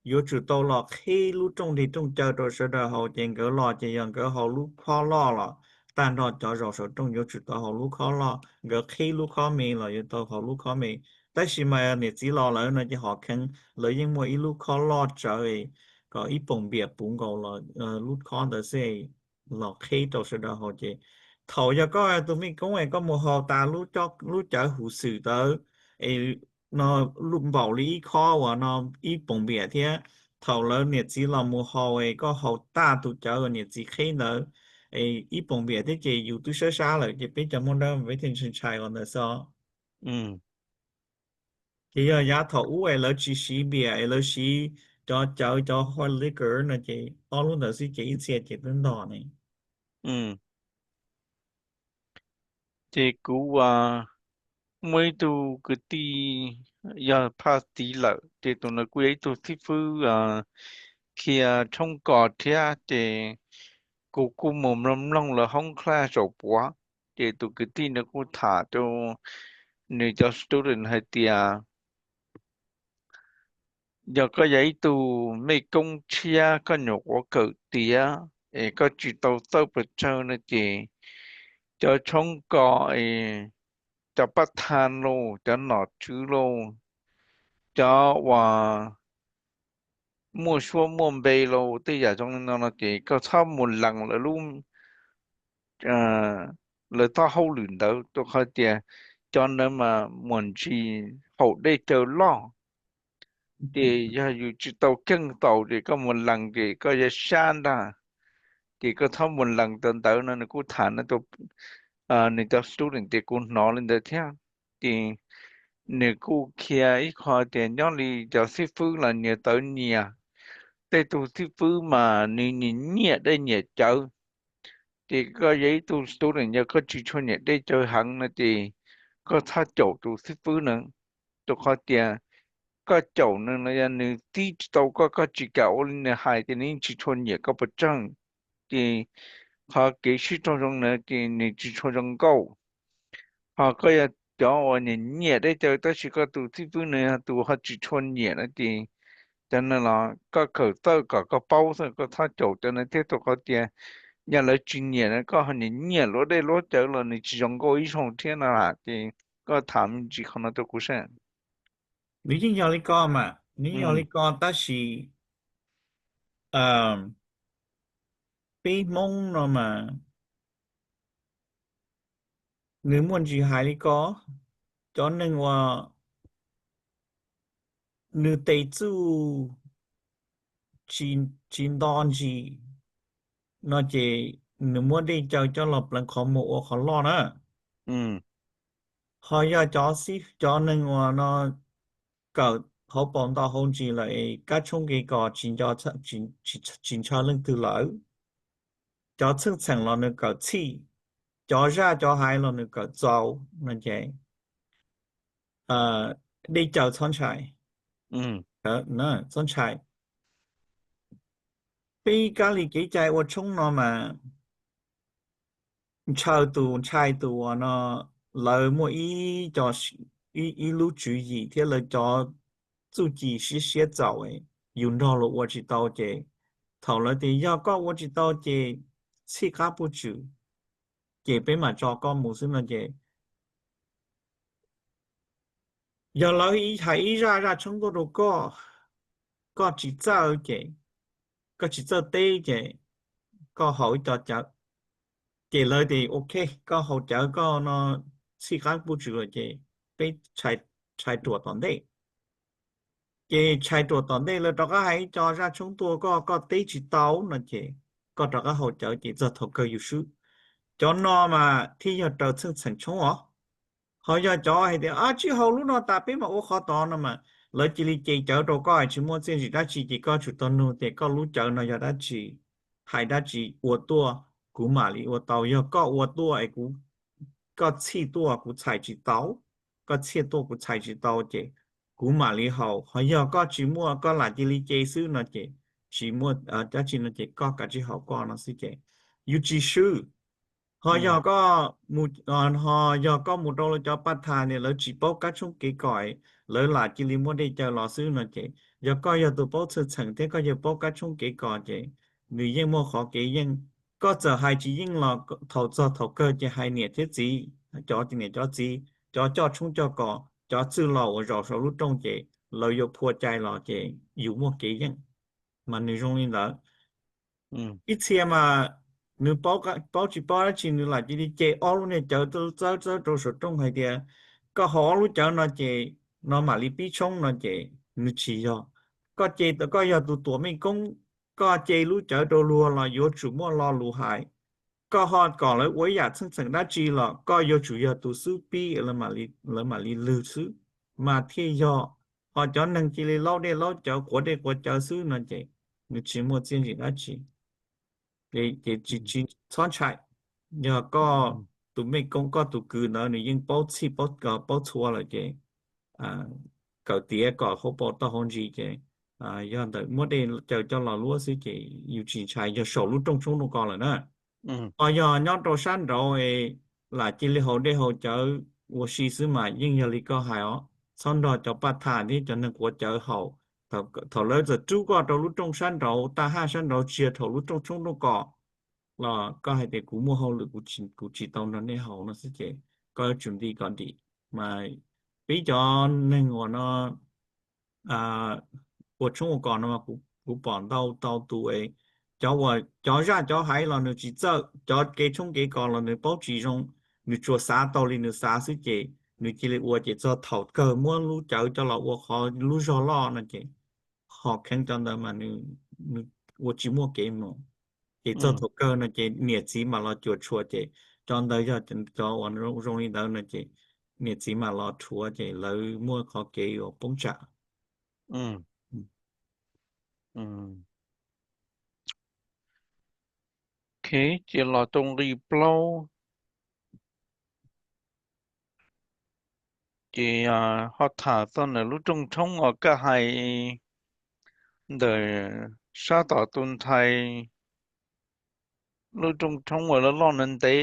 yuav tsum tau los qhib lub rooj dej rooj cawv rau sawv daws haus ces nkawd los ces yog nkawd haus lub khob loj los tag nrho cov zaum saum rooj yuav tsum tau haus lub khob loj, nkawd qhib lub khob me los yuav tau haus lub khob me. Tab sis mas niam txiv los lawm no ces hom kheev lawv yeej muaj ib lub khob loj tsawv kom ib poom npiam puv nkaus los lub khob ntawd xwb los qhib rau sawv daws haus ces thaum yog koj tus mej koob es koj mus haus tas lub cawv hum xwm ntawd es no npaum li ib khob uas no ib poom npiam thiab, thaum lawv niam txiv los mus haus es koj haus tag tus cawv uas niam txiv qhib ntawd es ib poom npiam thiab ces yus twb sab sab lawm ces peb cov Hmoob Dawb peb thiaj ntshai ntshai ua ntawd xwb os. Ces yog yav thaum ub es lawv tsis siv npiam es lawv siv cov cawv cov hard liquor no ces ob lub ntawd xwb ces ib txhia ces twb ntog ne. Ces kuv muaj ib tug kwv tij yog phaj tiv lawm ces tus ntawd kuj yog ib tug xib fwb qhia tshoob kos thiab ces kuv kuj mus mloog mloog lawv hoob class zaum puav ces tus kwv tij ntawd kuj tham rau nws cov student hais tias yog koj yog ib tug mej koob tshiab koj nyuam qhuav kawm tiav es koj tsis tau txawj pes tsawg no ces cov tshoob kos es cov paj thas los, cov nom tswv los, cov uas muaj suab muaj npe los, tej yam zoo li no no ces koj txhob mus lees lawv lub, lawv txoj hauj lwm ntawd, rau qhov tias cov ntawd mas muaj ntsis haum dej cawv loj. Ces yog yus tsis tau keej tau ces koj mus lees ces koj yuav sab ntag. Ces koj txhob mus lees cov ntawd no. Nws kuj tham no, nws cov student tias kuv hnov li ntawd thiab. Ces nws kuj qhia ib qho tias nyob li cov xib fwb los nyias tawv nyias. Tej tug xib fwb mas nws nyiam nyiam dej nyiam cawv. Ces koj yog ib tug student, yog koj tsis tshua nyiam dej cawv heev no ces koj txhob caum tus xib fwb na, rau qhov tias koj caum nws no yog nws txib tsis tau koj, koj tsis kam ua li nws hais ces nws yeej tsis tshua nyiam koj pes tsawg. Ces qhov kev sib raug zoo na ces nws tsis tshua zoo nkauj. Ho koj yog cov uas nyiam nyiam dej cawv tab sis koj tus xib fwb nws yog tus ho tsis tshua nyiam no ces cov no los koj kawm txawj kom koj paub xwb, koj txhob caum cov no thiab, rau qhov tias yog lawv tsis nyiam no koj ho nyiam nyiam luab dej luab cawv los nws tsis zoo nkauj ib zaug thiab no lawm. Ces koj tham me ntsis qhov no rau kuv saib. Nws yeej yog li ko mas, nws yeej yog li ko tab sis peb Hmoob no mas nws muaj ntsis hais li ko, cov neeg uas nws tes txuj tsis nto ntsis no ces nws muab dej cawv coj los pleev qhov muag ua qhov loj na. Ho yog cov xib, cov neeg uas no kawm hauv paus ntau hauv ntsis lawm es kab tshoob kev kos tsis nco, tsis ntshaw leej twg lawm, cov txheej txheem los nws kawm txhij, cov zaj cov hais los nws kawm txaus no ces dej cawv txhob ntshai, txhob ntshai. Peb kab li kev cai ua tshoob no mas ntshaw tus ntshai tus uas no lawv muaj ib co, ib lub tswv yim thiab lawv cov txuj ci siab siab txaus, yus nrog luag ua tsis tau ces thaum lawv tias yog koj ua tsis tau ces txhij qab puj tswm, ces peb mam tso koj mus xwb no ces yog lawv hais ib zaj zaj tshoob tuaj rau koj, koj tsis txawj ces, koj tsis txawj teb ces koj haus ib co cawv. Ces lawv tias ok, koj haus cawv koj no txhij qab puj tswm lawm ces peb tshais ruam tom ntej. Ces tshais ruam tom ntej lawv rov qab hais ib co zaj tshoob tuaj koj, koj teb tsis tau no ces koj rov qab haus cawv ces txog thaum kawg yus swb. Cov no mas thiaj yog raws txheej txheem tshoob os. Ho yog cov hais tias tsis haus lub no tas peb mam ua qhov tod no mas lawv cia li ce cawv rau koj tsis muaj txiaj ntsig dab tsi ces koj tsum tau nug tias koj lub cawv no yog dab tsi, hais dab tsi, ua tuaj kuv mam li ua tau. Yog koj ua tuaj es kuv, koj txhij tuaj kuv txhais tsis tau, koj txhij tuaj kuv txhais tsis tau ces kuv mam li haus. Ho yog koj tsis muaj, koj lam cia li ce xwb no ces tsis muaj dab tsi no ces koj kav tsij haus koj no xwb ces yus tsis swb. Ho yog koj mus, ho yog koj mus rau lawv cov paj thas ne lawv tsis paub kab tshoob kev kos, lawv lam cia li muab dej cawv los xwb no ces yog koj yog tus paub txheej txheem thiab koj yog paub kab tshoob kev kos ces nws yeej muaj qhov kev yeej. Koj txawm hais tsis yeej los thaum txog thaum kawg ces hais niam thiab txiv, cov niam cov txiv, cov coj tshoob coj kos, cov txwj laus uas zaum saum lub rooj ces lawv yuav phua cai los ces yus muaj kev yeej. Mas nws zoo li ntawd. Ib txhia mas nws paub tsis paub dab tsi nws lam cia li ce ob lub niag cawv txawb txawb rau saum rooj hais tias koj haus ob lub cawv no ces no mam li pib tshoob no ces nws tsis yog. Koj ce, koj yog tus tuam mej koob, koj ce lub cawv rau luag los yuav tsum muaj lo lus hais. Koj ho kom lawv ua ib yam txheej txheem dab tsi los koj yuav tsum yog tus xub pib lawv mam li lwg xwb mas thiaj yog. Ho cov neeg cia li laub dej laub cawv quav dej quav cawv xwb no ces nws tsis muaj txiaj ntsig dab tsi. Ces tsis, txhob ntshai, yog koj tus mej koob koj tus kwv ntawd nws yeej paub txhij paub txhua lawm ces kawm tiav kom hauv paus tau hauv ntsis ces yog ntawm muab dej cawv coj los luab xwb ces yus tsis ntshai, yog saum lub rooj tshoob rooj kos lawm na. Ho yog nyob rau sab nraud es lam cia li haus dej haus cawv ua si xwb mas yeej yog li koj hais os, txhob nrog cov paj thas thiab cov neeg quav cawv haus. Thaum lawv txawm rub koj rau lub rooj sab nraud, taj haj sab nraud tsis yog thaum lub rooj tshoob rooj kos los koj hais tias kuv muaj hauj lwm, kuv tsis tau nrog nej haus no xwb ces koj yuav tsum nti kom dim. Mas peb cov neeg uas no ua tshoob ua kos no mas kuv pom ntau tau tus, cov uas cov zaj cov hais los nws tsis txawj, cov kev tshoob kev kos los nws paub tsis zoo, nws tsuas xav tau li nws xav xwb ces nws cia li ua ces txog thaum kawg muab lub cawv coj los ua qhov lub zog loj no ces ho kheev cov ntawd mas nws ua tsis muaj kev mloog. Ces txog thaum kawg no ces niam txiv mam los cuam tshuam ces cov ntawd yog cov uas zoo li ntawd no ces niam txiv mam los rhuav ces lawv muaj qhov kev uas poob tsam. Ces los rau nqi plaub, ces ho tham txog ntawm lub rooj tshoob uas koj hais ntawm sab tom tus ntxhais lub rooj tshoob uas loj loj ntev ntev,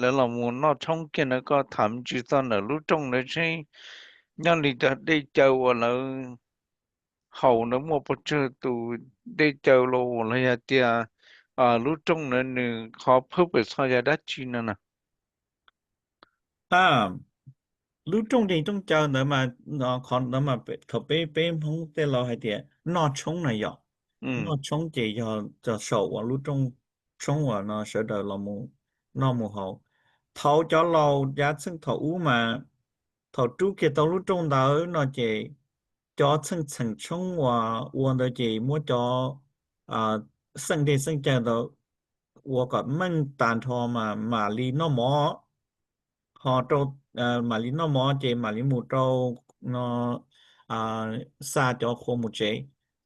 lawv los mus noj tshoob kiag na, koj tham me ntsis txog ntawm lub rooj ntawd seb nyob li cov dej cawv uas lawv haus ntawd muaj pes tsawg tus dej cawv los, los yog tias lub rooj ntawd nws qhov purpose yog dab tsi no na? Lub rooj dej rooj cawv ntawd mas, qhov ntawd mas thaum peb, peb Hmoob tej laus hais tias noj tshoob na yom. Noj tshoob ces yog saum uas lub rooj tshoob uas no sawv daws los noj mus haus. Thaum cov laus yav txheej thaum ub mas thaum rub kiag tau lub rooj ntawd no ces cov txheej txheem tshoob uas ua ntawd ces muab cov xeej dej xeej cawv ntawd ua kom meej tag nrho mas mam li noj mov. Ho rau, mam li noj mov ces mam li mus rau no xa cov qhua mus tsev.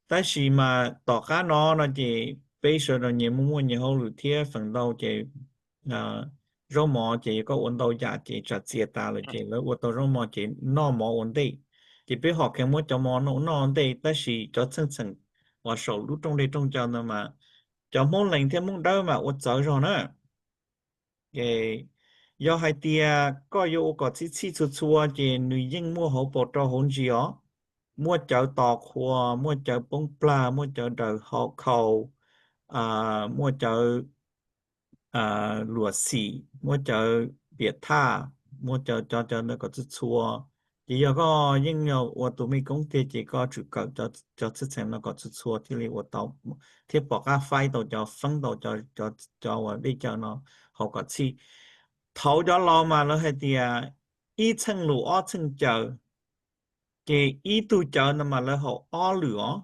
Tab sis mas tom qab no no ces peb sawv daws nyias muaj muaj nyias hauj lwm thiab feem ntau ces zaub mov ces yog koj ua ntau yam ces tsam txias tas lawm ces lawv ua tau zaub mov ces noj mov ua ntej. Ces peb hom kheev muab cov mov noj ua ntej tab sis cov txheej txheem uas saum lub rooj dej rooj cawv ntawd mas cov Hmoob Lees thiab Hmoob Dawb mas ua txawv zog na. Yog hais tias koj yuav ua kom txhij txhij txhua txhua ces nws yeej muaj hauv paus rau hauv ntsis os. Muaj cawv tos qhua, muaj cawv poob plag, muaj cawv daws hauv khau, muaj cawv luam xim, muaj cawv piam thaj, muaj cov cov ntawd kom txhua txhua. Ces yog koj yeej yog ua tus mej koob tiag ces koj tsum kawm cov txheej txheem no kom txhua txhua thiaj li ua tau, thiab pom qab faib tau cov, feeb tau cov uas dej cawv no haus kom txhij. Thaum cov laus mas lawv hais tias ib txheej lus ob txheej cawv, ces ib tug cawv no mas lawv haus ob lwm os.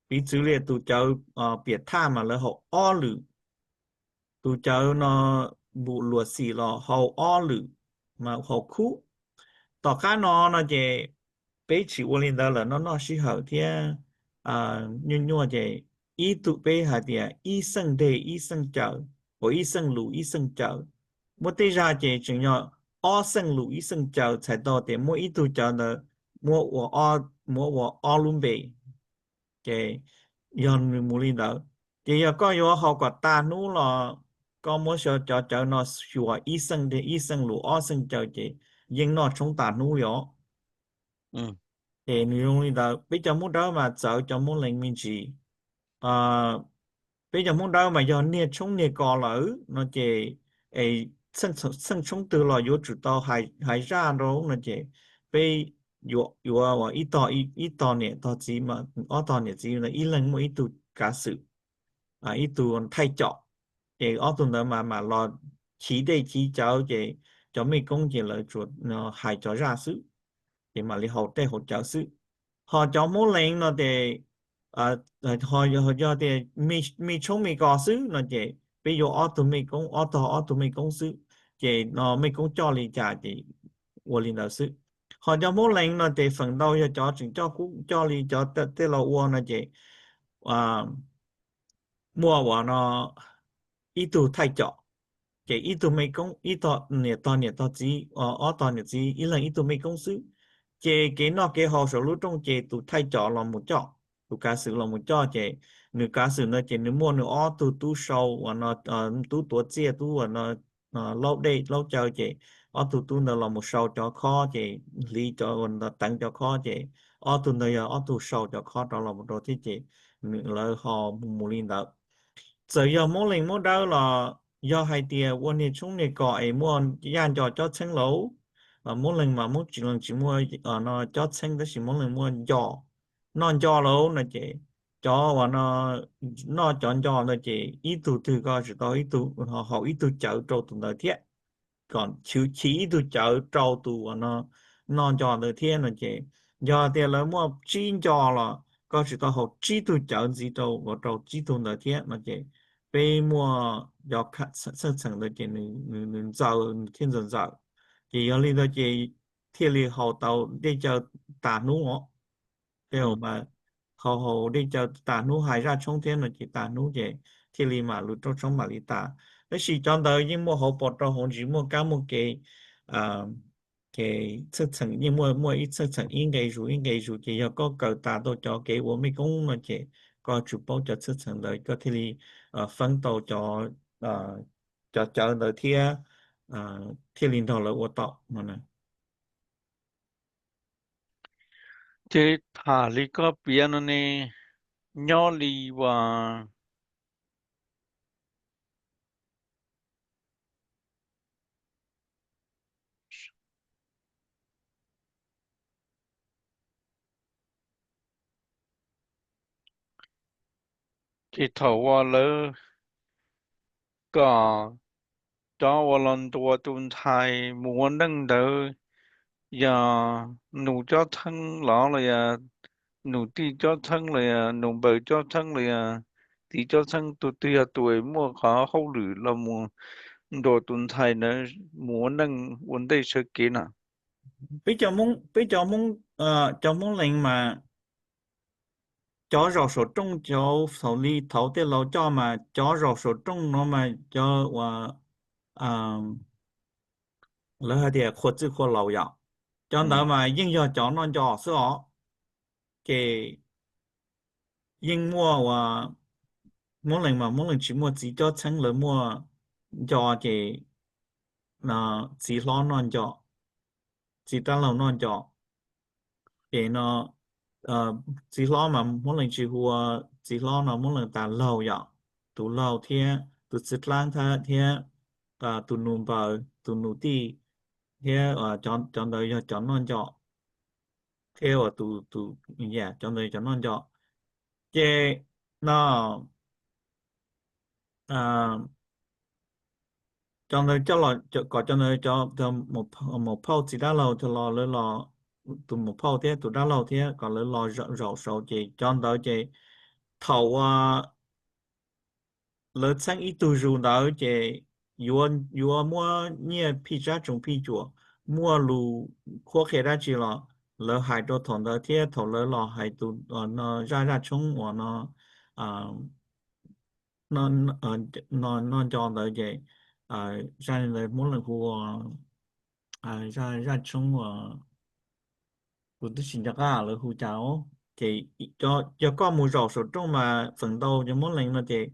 Piv txwv li tus cawv piam thaj mas lawv haus ob lwm, tus cawv no npum luam xim los haus ob lwm, mas haus khub. Tom qab no no ces peb tsis ua li ntawd lawm, noj noj sij hawm thiab nyuaj nyuaj ces ib tug peb hais tias ib xeej dej ib xeej cawv, uas ib xeej lus ib xeej cawv. Muaj tej zag ces tseem yog ob xeej lus ib xeej cawv txhais tau tias muaj ib tug cawv ntawd muab ua, muab ua ob lub npe. Ces yog nws mus li ntawd, ces yog koj yuav haus kom tag hnub los koj muab cov cawv no xyuas ib xeej dej ib xeej lus ob xeej cawv ces yeej noj tshoob tag hnub li os. Ces nws zoo li ntawd, peb cov Hmoob Dawb mas txawv cov Hmoob Lees me ntsis. Peb cov Hmoob Dawb mas yog niag tshoob niag kos lawm no ces txheej tshoob twg los yuav tsum tau hais zaj rau no ces peb yuav ua ib tog, ib tog niam tog txiv, ob tog niam txiv ntawd ib leeg muaj ib tug kav xwm, ib tug thaij com, ces ob tug ntawd mas mam los chiv dej chiv cawv ces cov mej koob ces lawv tsuas hais cov zaj xwb, ces mam li haus dej haus cawv xwb. Ho cov Hmoob Lees no ces ho yog tias me tshoob me kos xwb no ces peb yuav ob tug mej koob, ob tog ob tug mej koob xwb, ces no mej koob coj li cas ces ua li ntawd xwb. Ho cov Hmoob Lees no ces feem ntau yog cov tseem coj kub coj li cov tej laus ua no ces muaj uas no ib tug thaij com, ces ib tug mej koob, ib tog niam tog niam tog txiv, ob tog niam txiv ib leeg ib tug mej koob xwb. Ces kev noj kev haus saum lub rooj ces tus thaij com los mus coj, tus kav xwm los mus coj ces nws kav xwm ntawd ces nws muaj nws ob tug tub sau uas no, tub tuav txiaj tub uas no laub dej laub cawv ces ob tug tub ntawd los mus sau cov khob ces hliv cov uas teev cov khob ces ob tug ntawd yog ob tug sau cov khob rov los mus rau thiab ces lawv ho mus mus li ntawd. Txawm yog Hmoob Lees Hmoob Dawb los yog hais tias ua niag tshoob niag kos es muaj yaj nco cob txheeb lauj, Muab Leej mas Moob tsis, Leej tsis muaj no cob txheeb tab sis Moob Leej muaj nco, noj nco lawm no ces cov uas no noj cov nco ntawd ces ib tug twg koj tsis tau ib tug, haus ib tug cawv rau tus ntawd thiab, kom chwv chim ib tug cawv rau tus uas no noj nco ntawd thiab no ces yog tias lawv muaj tsib nco los koj tsis tau haus tsib tug cawv ntxiv rau, rau tsib tug ntawd thiab no ces peb muaj cov txheej txheem ntawd ces nws ntxaws, nws thiaj ntxaws ntxaws. Ces yog li ntawd ces thiaj li haus tau dej cawv tas hnub os. Tej zaum mas haus, haus dej cawv tas hnub hais zaj tshoob thiab no ces tas hnub ces thiaj li mam lus rooj tshoob mam li tas. Tab sis cov ntawd yeej muaj hauv paus rau hauv ntsis, muaj kab muaj kev, kev txheej txheem yeej muaj, muaj ib txheej txheem ib nqe zus ib nqe zus ces yog koj kaw tas tau cov kev ua mej koob no ces koj tsuas paub cov txheej txheem ntawd koj thiaj li feeb tau cov, cov cawv ntawd thiab thiaj li nrog lawv ua tau no na. Ces tham li koj piav no ne, nyob li uas ces thaum uas lawv kom cov uas los ntuas tus ntxhais mus ua neej ntawd yog nus cob txheeb los los yog nus tij cob txheeb los yog nus npawg cob txheeb los yog txiv cob txheeb, tus twg yog tus muaj qhov hauj lwm los mus ntuas tus ntxhais ntawd mus ua neej ua ntej sawv kev na? Peb cov Hmoob, peb cov Hmoob, cov Hmoob Lees mas cov zaum saum rooj, cov thaum li thaud tej laus coj mas cov zaum saum rooj no mas cov uas lawv hais tias qhua txwj qhua laus yom, cov ntawd mas yeej yog cov noj nco xwb os. Ces yeej muaj uas Hmoob Lees mas Hmoob Lees tsis muaj txiv cob txheeb, lawv muaj nco ces txiv hlob noj nco, txiv rab laug noj nco. Ces no txiv hlob mas Hmoob Lees tsis hu ua txiv hlob no, Hmoob Lees tas laug yom, tus laug thiab tus txiv dlaab thiab tus nus npaws, tus nus tij thiab cov ntawd yog cov noj nco, thiab uas tus, tus, cov ntawd cov noj nco. Ces no cov ntawd coj los kom cov ntawd cov maum phauj txiv dab laug los, lawv los, tus maum phauj thiab tus dab laug thiab kom lawv los zaum saud ces cov ntawd ces thaum uas lawv txheeb ib tug zus ntawd ces yuav, yuav muab nyiaj phij tsab tsoos phij cuam, muaj lus qhuab qhia dab tsi los lawv hais rau thaum ntawd thiab thaum lawv los hais tus no zaj, zaj tshoob uas no noj nco ntawd ces zaj ntawd Hmoob Lees hu ua zaj, zaj tshoob uas kuv twb tsis nco qab lawv hu cas os. Ces yog koj mus zaum saum rooj mas feem ntau cov Hmoob Lees no ces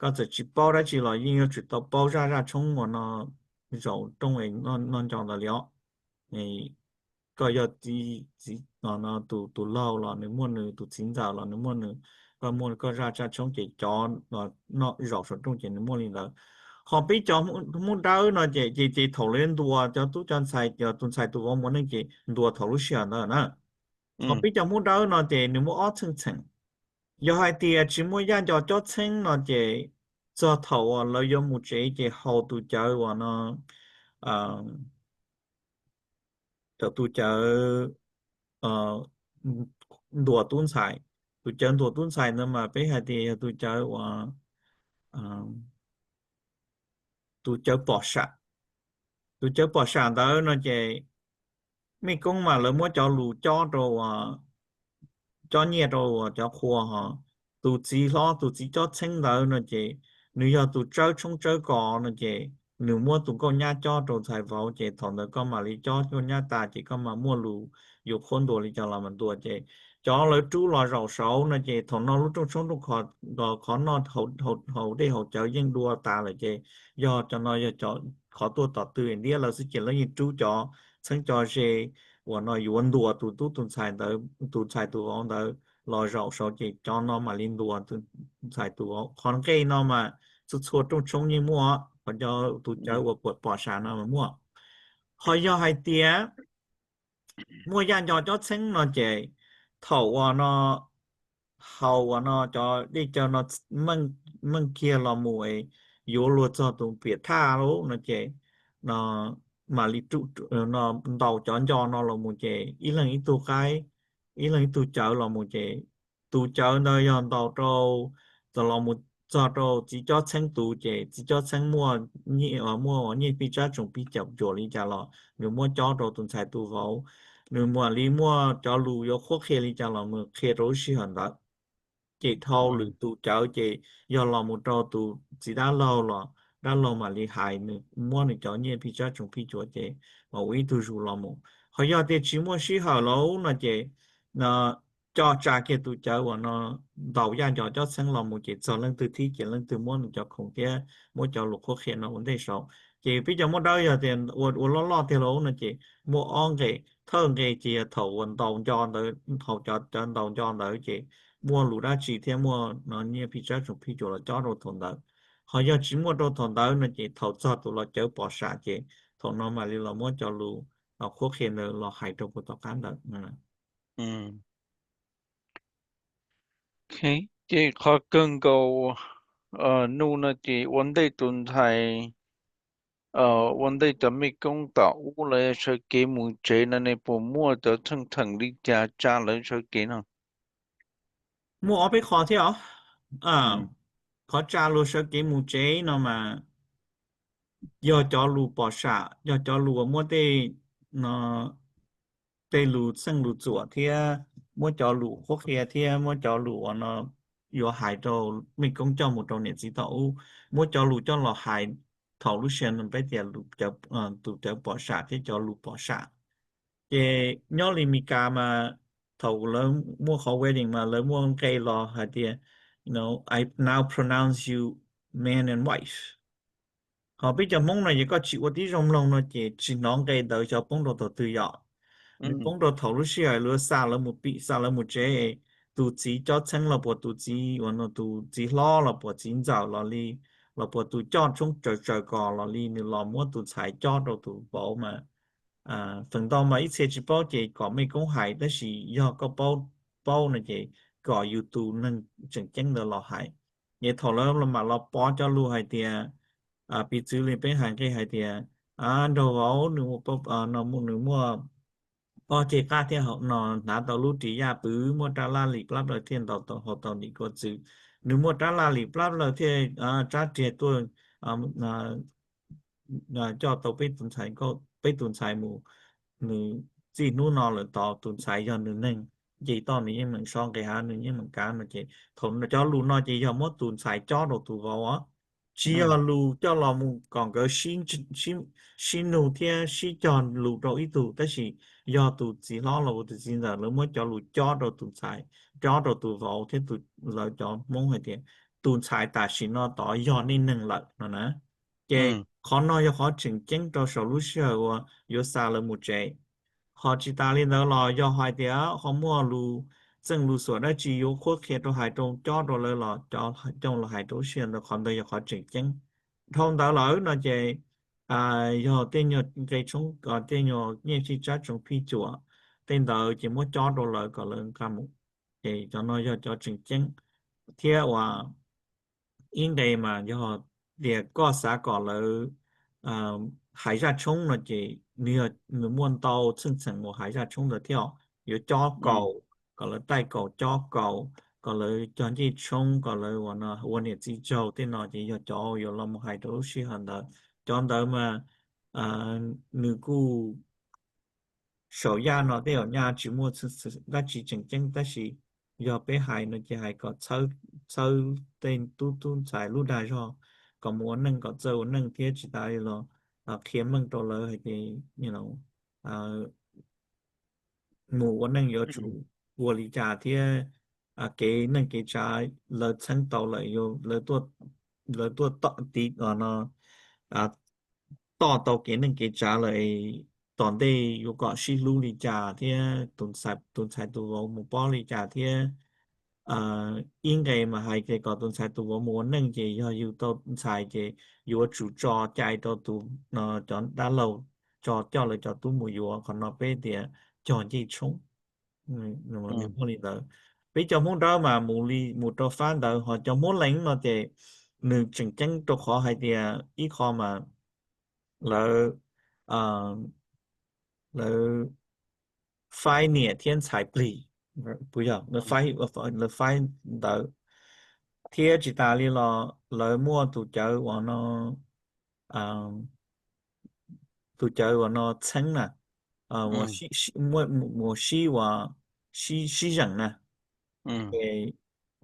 koj txawm tsis paub dab tsi los yeej yuav tsum tau paub zaj, zaj tshoob uas no zaum rooj noj nco ntawd li os. Koj yog txiv, tus, tus laug los nws muaj nws, tus txiv ntxawm los nws muaj nws, koj muaj koj zaj, zaj tshoob ces cov zaum saum rooj ces nws muaj li ntawd. Ho peb cov Hmoob Dawb no ces, ces, ces thaum lawv ntuas cov tub cov ntxhais, tus ntxhais tus vauv mus neej ces ntuas thaum lub sij hawm ntawd na. Ho peb cov Hmoob Dawb no ces nws muaj ob txheej txheem. Yog hais tias tsis muaj yaj nco cob txheeb no ces txog thaum uas lawv yuav mus tsev ces haus tus cawv uas no, cov tus cawv ntuas tub ntxhais. Tus cawv ntuas tub ntxhais ntawd mas peb hais tias yog tus cawv uas, tus cawv pom sam. Tus cawv pom sam ntawd no ces mej koob mas lawv muab cov lus cob rau, cob nyiaj rau uas cov qhua ho. Tus txiv hlob, tus txiv cob txheeb ntawd no ces nws yog tus tsawb tshoob tsawb kos no ces nws muab tus nkauj nyab cob rau ntxhais vauv ces thaum ntawd koj mam li cob nkauj nyab tas ces koj mam muaj lus yuav qhuab ntuas li cas los mas ntuas ces cov lawv rub los zaum saud no ces thaum no lub rooj tshoob rooj kos, qhov noj haus dej haus cawv yeej dua tas lawm ces yog cov no yog qhov tuaj tom tw ntiab lawv xwb ces lawv yeej rub cov txheeb cov ze uas no yuav ntuas tus tub tus ntxhais ntawd, tus ntxhais tus vauv ntawd los zaum saud ces cov no mam li ntuas tus ntxhais tus vauv. Qhov nqe no mas txhua txhua rooj tshoob yeej muaj, qhov cov tus cawv uas pom sam no mas muaj. Ho yog hais tias muaj yaj nco cob txheeb no ces thaum uas no, thaum uas no cov dej cawv no meej kiag los mus es yuav luag txog tus piam thaj lawm no ces no mam li ntaus cov nco no los mus ces ib leeg ib tug qaib, ib leeg ib tug cawv los mus ces tus cawv ntawd yog ntaus rau, txog los mus txog rau txiv cob txheeb tus ces txiv cob txheeb muaj, muaj nyiaj phij tsab tsoom phij caum cuam li cas los nws muab cob rau tus ntxhais tus vauv, nws mam li muaj cov lus yuav qhuab qhia li cas los nws qhia rau lub sij hawm ntawd. Ces dhau lwm tus cawv ces yog los mus rau tus txiv dab laug los dab laug mam li hais nws muab nws cov nyiaj phij tsab tsoom phij cuam ces mam ua ib tug zus los mus. Ho yog tias tsis muaj sij hawm los no ces coj tsa kiag tus cawv uas no ntaus yaj nco cob txheeb los mus ces txog leej twg thib ces leej twg muab nws cov khoom thiab muab cov lus qhuab qhia no ua ntej saud. Ces peb cov Hmoob Dawb yog tias ua ua loj loj tiag los no ces muaj ob nqe, thawj nqe ces yog thaum uas ntaus nco ntawd, thaum cov cawv ntaus nco ntawd ces muaj lus dab tsi thiab muaj no nyiaj phij tsab tsoom phij cuam los cob rau thaum ntawd. Ho yog tsis muaj rau thaum ntawd no ces thaum txog tus los cawv pom sam ces thaum no mam li los muab cov lus los qhuab qhia ntawd los hais rau puag tom qab ntawd. Ces qhov kawg nkaus nug no ces ua ntej tus ntxhais, ua ntej cov mej koob tom ub lawv sawv kev mus tsev no nej puas muaj cov txheej theem li cas tsa lawv sawv kev no? Muaj ob peb qho thiab os. Qhov tsa luag sawv kev mus tsev no mas yog cov lus pom sam, yog cov lus uas muab tej no tej lus txheej lus txuam thiab muab cov lus qhuab qhia thiab muab cov lus uas no yuav hais rau mej koob coj mus rau niam txiv tom ub, muab cov lus coj los hais thaum lub sij hawm peb tias tus cawv pom sam thiab cov lus pom sam. Ces nyob li Mes Kas mas thaum lawv muaj qhov wedding mas lawv muaj nqe los hais tias I now pronounce you man and wife. Ho peb cov Hmoob no yog koj tsis ua tib zoo mloog no ces tsis hnov nqe ntawd xyov poob rau thaum twg yom. Nws poob rau thaum lub sij hawm lawv xa lawv mus pim xa lawv mus tsev, tus txiv cob txheeb los puas tus txiv uas no tus txiv hlob los puas txiv ntxawm los li, los puas tus coj tshoob tsaws tsaws kos los li nws los muab tus ntxhais cob rau tus vauv mas feem ntau mas ib txhia tsis paub ces kom mej koob hais tab sis yog koj paub, paub no ces kom yus tus neeg tseem ceeb ntawd los hais. Ces thaum lawv mam los pov cov lus hais tias, piv txwv li peb hais nqe hais tias nraug vauv nws muaj pob ceg qab thiab no hnav tau lub ris yaj pwv, muaj rab laj lim plab plaws thiaj ntaus tau haus tau ntim kua txwv, nws muaj rab laj lim plab plaws thiaj tsab riag tuaj coj tau peb tus ntxhais, peb tus ntxhais mus, nws txij hnub no lawm tod tus ntxhais yog nws neeg, nce toj nws yeej meem so, nqis hav nws yeej meem kav no ces thaum cov lus no ces yog muab tus ntxhais cob rau tus vauv os. Tsis yog lus coj los mus kom nkawd sib nug thiab sib cog lus rau ib tug, tab sis yog tus txiv hlob los tus txiv ntxawm lawv muab cov lus cob rau tus ntxhais, cob rau tus vauv thiab lawv cov Hmoob hais tias tus ntxhais tam sim no tod yog nej neeg lawm no na. Ces qhov no yog qhov tseem ceeb rau saum lub sij hawm uas yuav xa lawv mus tsev. Ho tsis tas li ntawd los yog hais tias ho muaj lus txeej lus xuam dab tsi yuav qhuab qhia rau hais rau cob rau lawv los coj los hais rau lub sij hawm ntawd, qhov ntawd yog qhov tseem ceeb. Dhau ntawd lawm no ces yog tej nyuag nqe tshoob, tej nyuag nyiaj phij tsab tsoom phij cuam, tej ntawd ces muab cob rau lawv kom lawv nqa mus. Ces cov no yog cov tseem ceeb. Thiab uas ib nqe mas yog tias koj xav kom lawv hais zaj tshoob no ces nws muaj ntau txheej txheem uas hais zaj tshoob ntawd thiab os. Yuav cob kaus, kom lawv taij kaus cob kaus, kom lawv cog ncej tshoob, kom lawv ua niam txiv tsaug tej no ces yog cov yuav los mus hais rau lub sij hawm ntawd. Cov ntawd mas nws kuj saum yaj no tej zaum nyaj tsis muaj dab tsi tseem ceeb tab sis yog peb hais no ces hais kom txhawb tej tub tub ntxhais lub dag zog kom mus ua neej kom txawj ua neej thiab tsis tas li los qhia meej rau lawv hais tias mus ua neej yuav tsum ua li cas thiab kev neej kev tsav lawv txheeb tau lawm, lawv tuaj tiv no toj tau kev neej kev tsav lawm, tom ntej yuav kom sib hlub li cas thiab tus ntxhais tus vauv mus pob li cas thiab ib nqe mas hais tias kom tus ntxhais tus vauv mus ua neej ces yog yug tau ntxhais ces yuav tsum tso cai rau tus, cov dab laug coj lawv cov tub mus yuav, qhov no peb tias cog ncej tshoob. Nws muaj li ntawd. Peb cov Hmoob Dawb mas mus li mus rau fab ntawd, ho cov Hmoob Lees no ces nws tseem ceeb rau qhov hais tias ib qho mas lawv, lawv faib niam thiab ntxhais plig, puas yog? Lawv faib ntawd, thiab tsis tas li los lawv muaj tus cawv uas no, tus cawv uas no txheeb na, uas sib, sib, uas sib, sib zeem na. Ces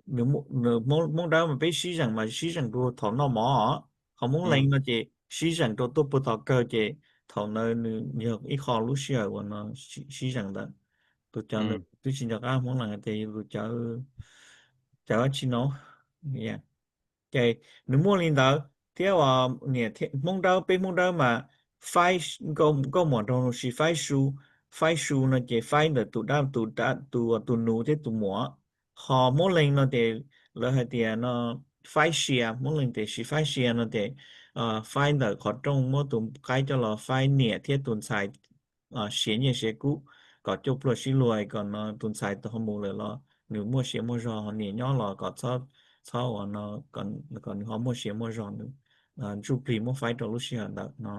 Hmoob Dawb mas peb sib zeem mas sib zeem rau thaum noj mov, ho Hmoob Lees no ces sib zeem rau tuaj puag tom kawg, ces thaum ntawd nws yog ib qho lub sij hawm uas no sib zeem ntawd. Tus cawv ntawd twb tsis nco qab Hmoob Lees tias yog tus cawv, cawv dab tsi no. Ces nws muaj li ntawd thiab uas niam, Hmoob Dawb, peb Hmoob Dawb mas faib, nkauj muam nraug nus tsis faib su. Faib su no ces faib ntawm tus dab, tus, tus, tus nus thiab tus muam. Ho Hmoob Lees no ces lawv hais tias no faib sia, Hmoob Lees tias tsis faib sia no ces faib ntawm qhov rooj, muab tus qaib coj los faib niam thiab tus ntxhais siav nyiaj siav kub, kom cuaj pluag sib luag, kom no tus ntxhais tau ho mus lawm los nws muaj sia muaj zog, ho niam nyob los kom txhob, txhob uas no, kom nws ho muaj sia muaj zog, nws ntsuj plig muab faib rau lub sij hawm ntawd no.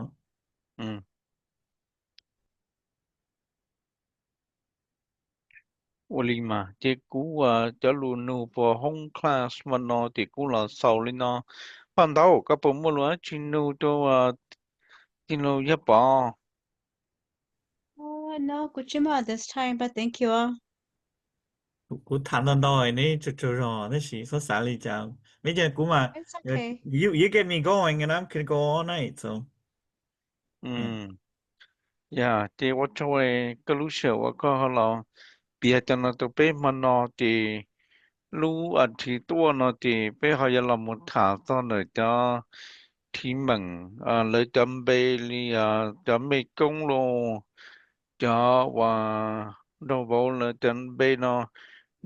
Ua li mas ces kuv cov lus nug puas hoob class hmo no ces kuv los xaus li no. Paj Ntaub, koj puas muaj lus dab tsi nug rau tij laug Yaj Pov? Kuv tham ntau ntau neb tsaug tsaug zog tab sis txhob xav li cas. Vim tias kuv mas, you, you get me going and I'm can go all night, so. Yog ces ua tsaug koj lub sij hawm uas koj ho los piav cov no rau peb hmo no ces lub as thiv tuaj no ces peb ho yuav los mus tham txog ntawm cov thiv meem, lawv cov npe li cov mej koob los, cov uas nraug vauv lawv cov npe no,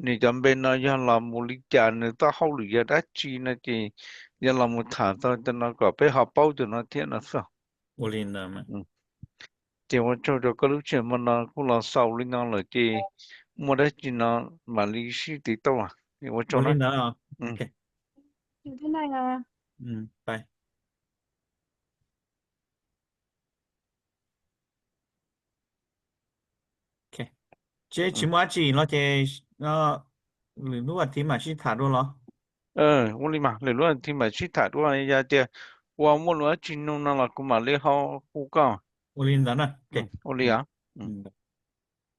nws cov npe no yog los mus li cas, nws txoj hauj lwm yog dab tsi no ces yuav los mus tham txog cov no kom peb ho paub cov no thiab no xwb. Ua li ntawd. Ces ua tsaug rau koj lub sij hawm hmo no kuj los xaus li no lawm ces muaj dab tsi no mam li sib tiv tauj. Ua tsaug na. Tsis muaj dab tsi los ces lwm lub as thiv mam sib tham dua los. Ua li mas lwm lub as thiv mam sib tham dua, yog tias ua muaj lus dab tsi nug no los kuv mam li ho hu koj. Ua li ntawd na. Ua li os.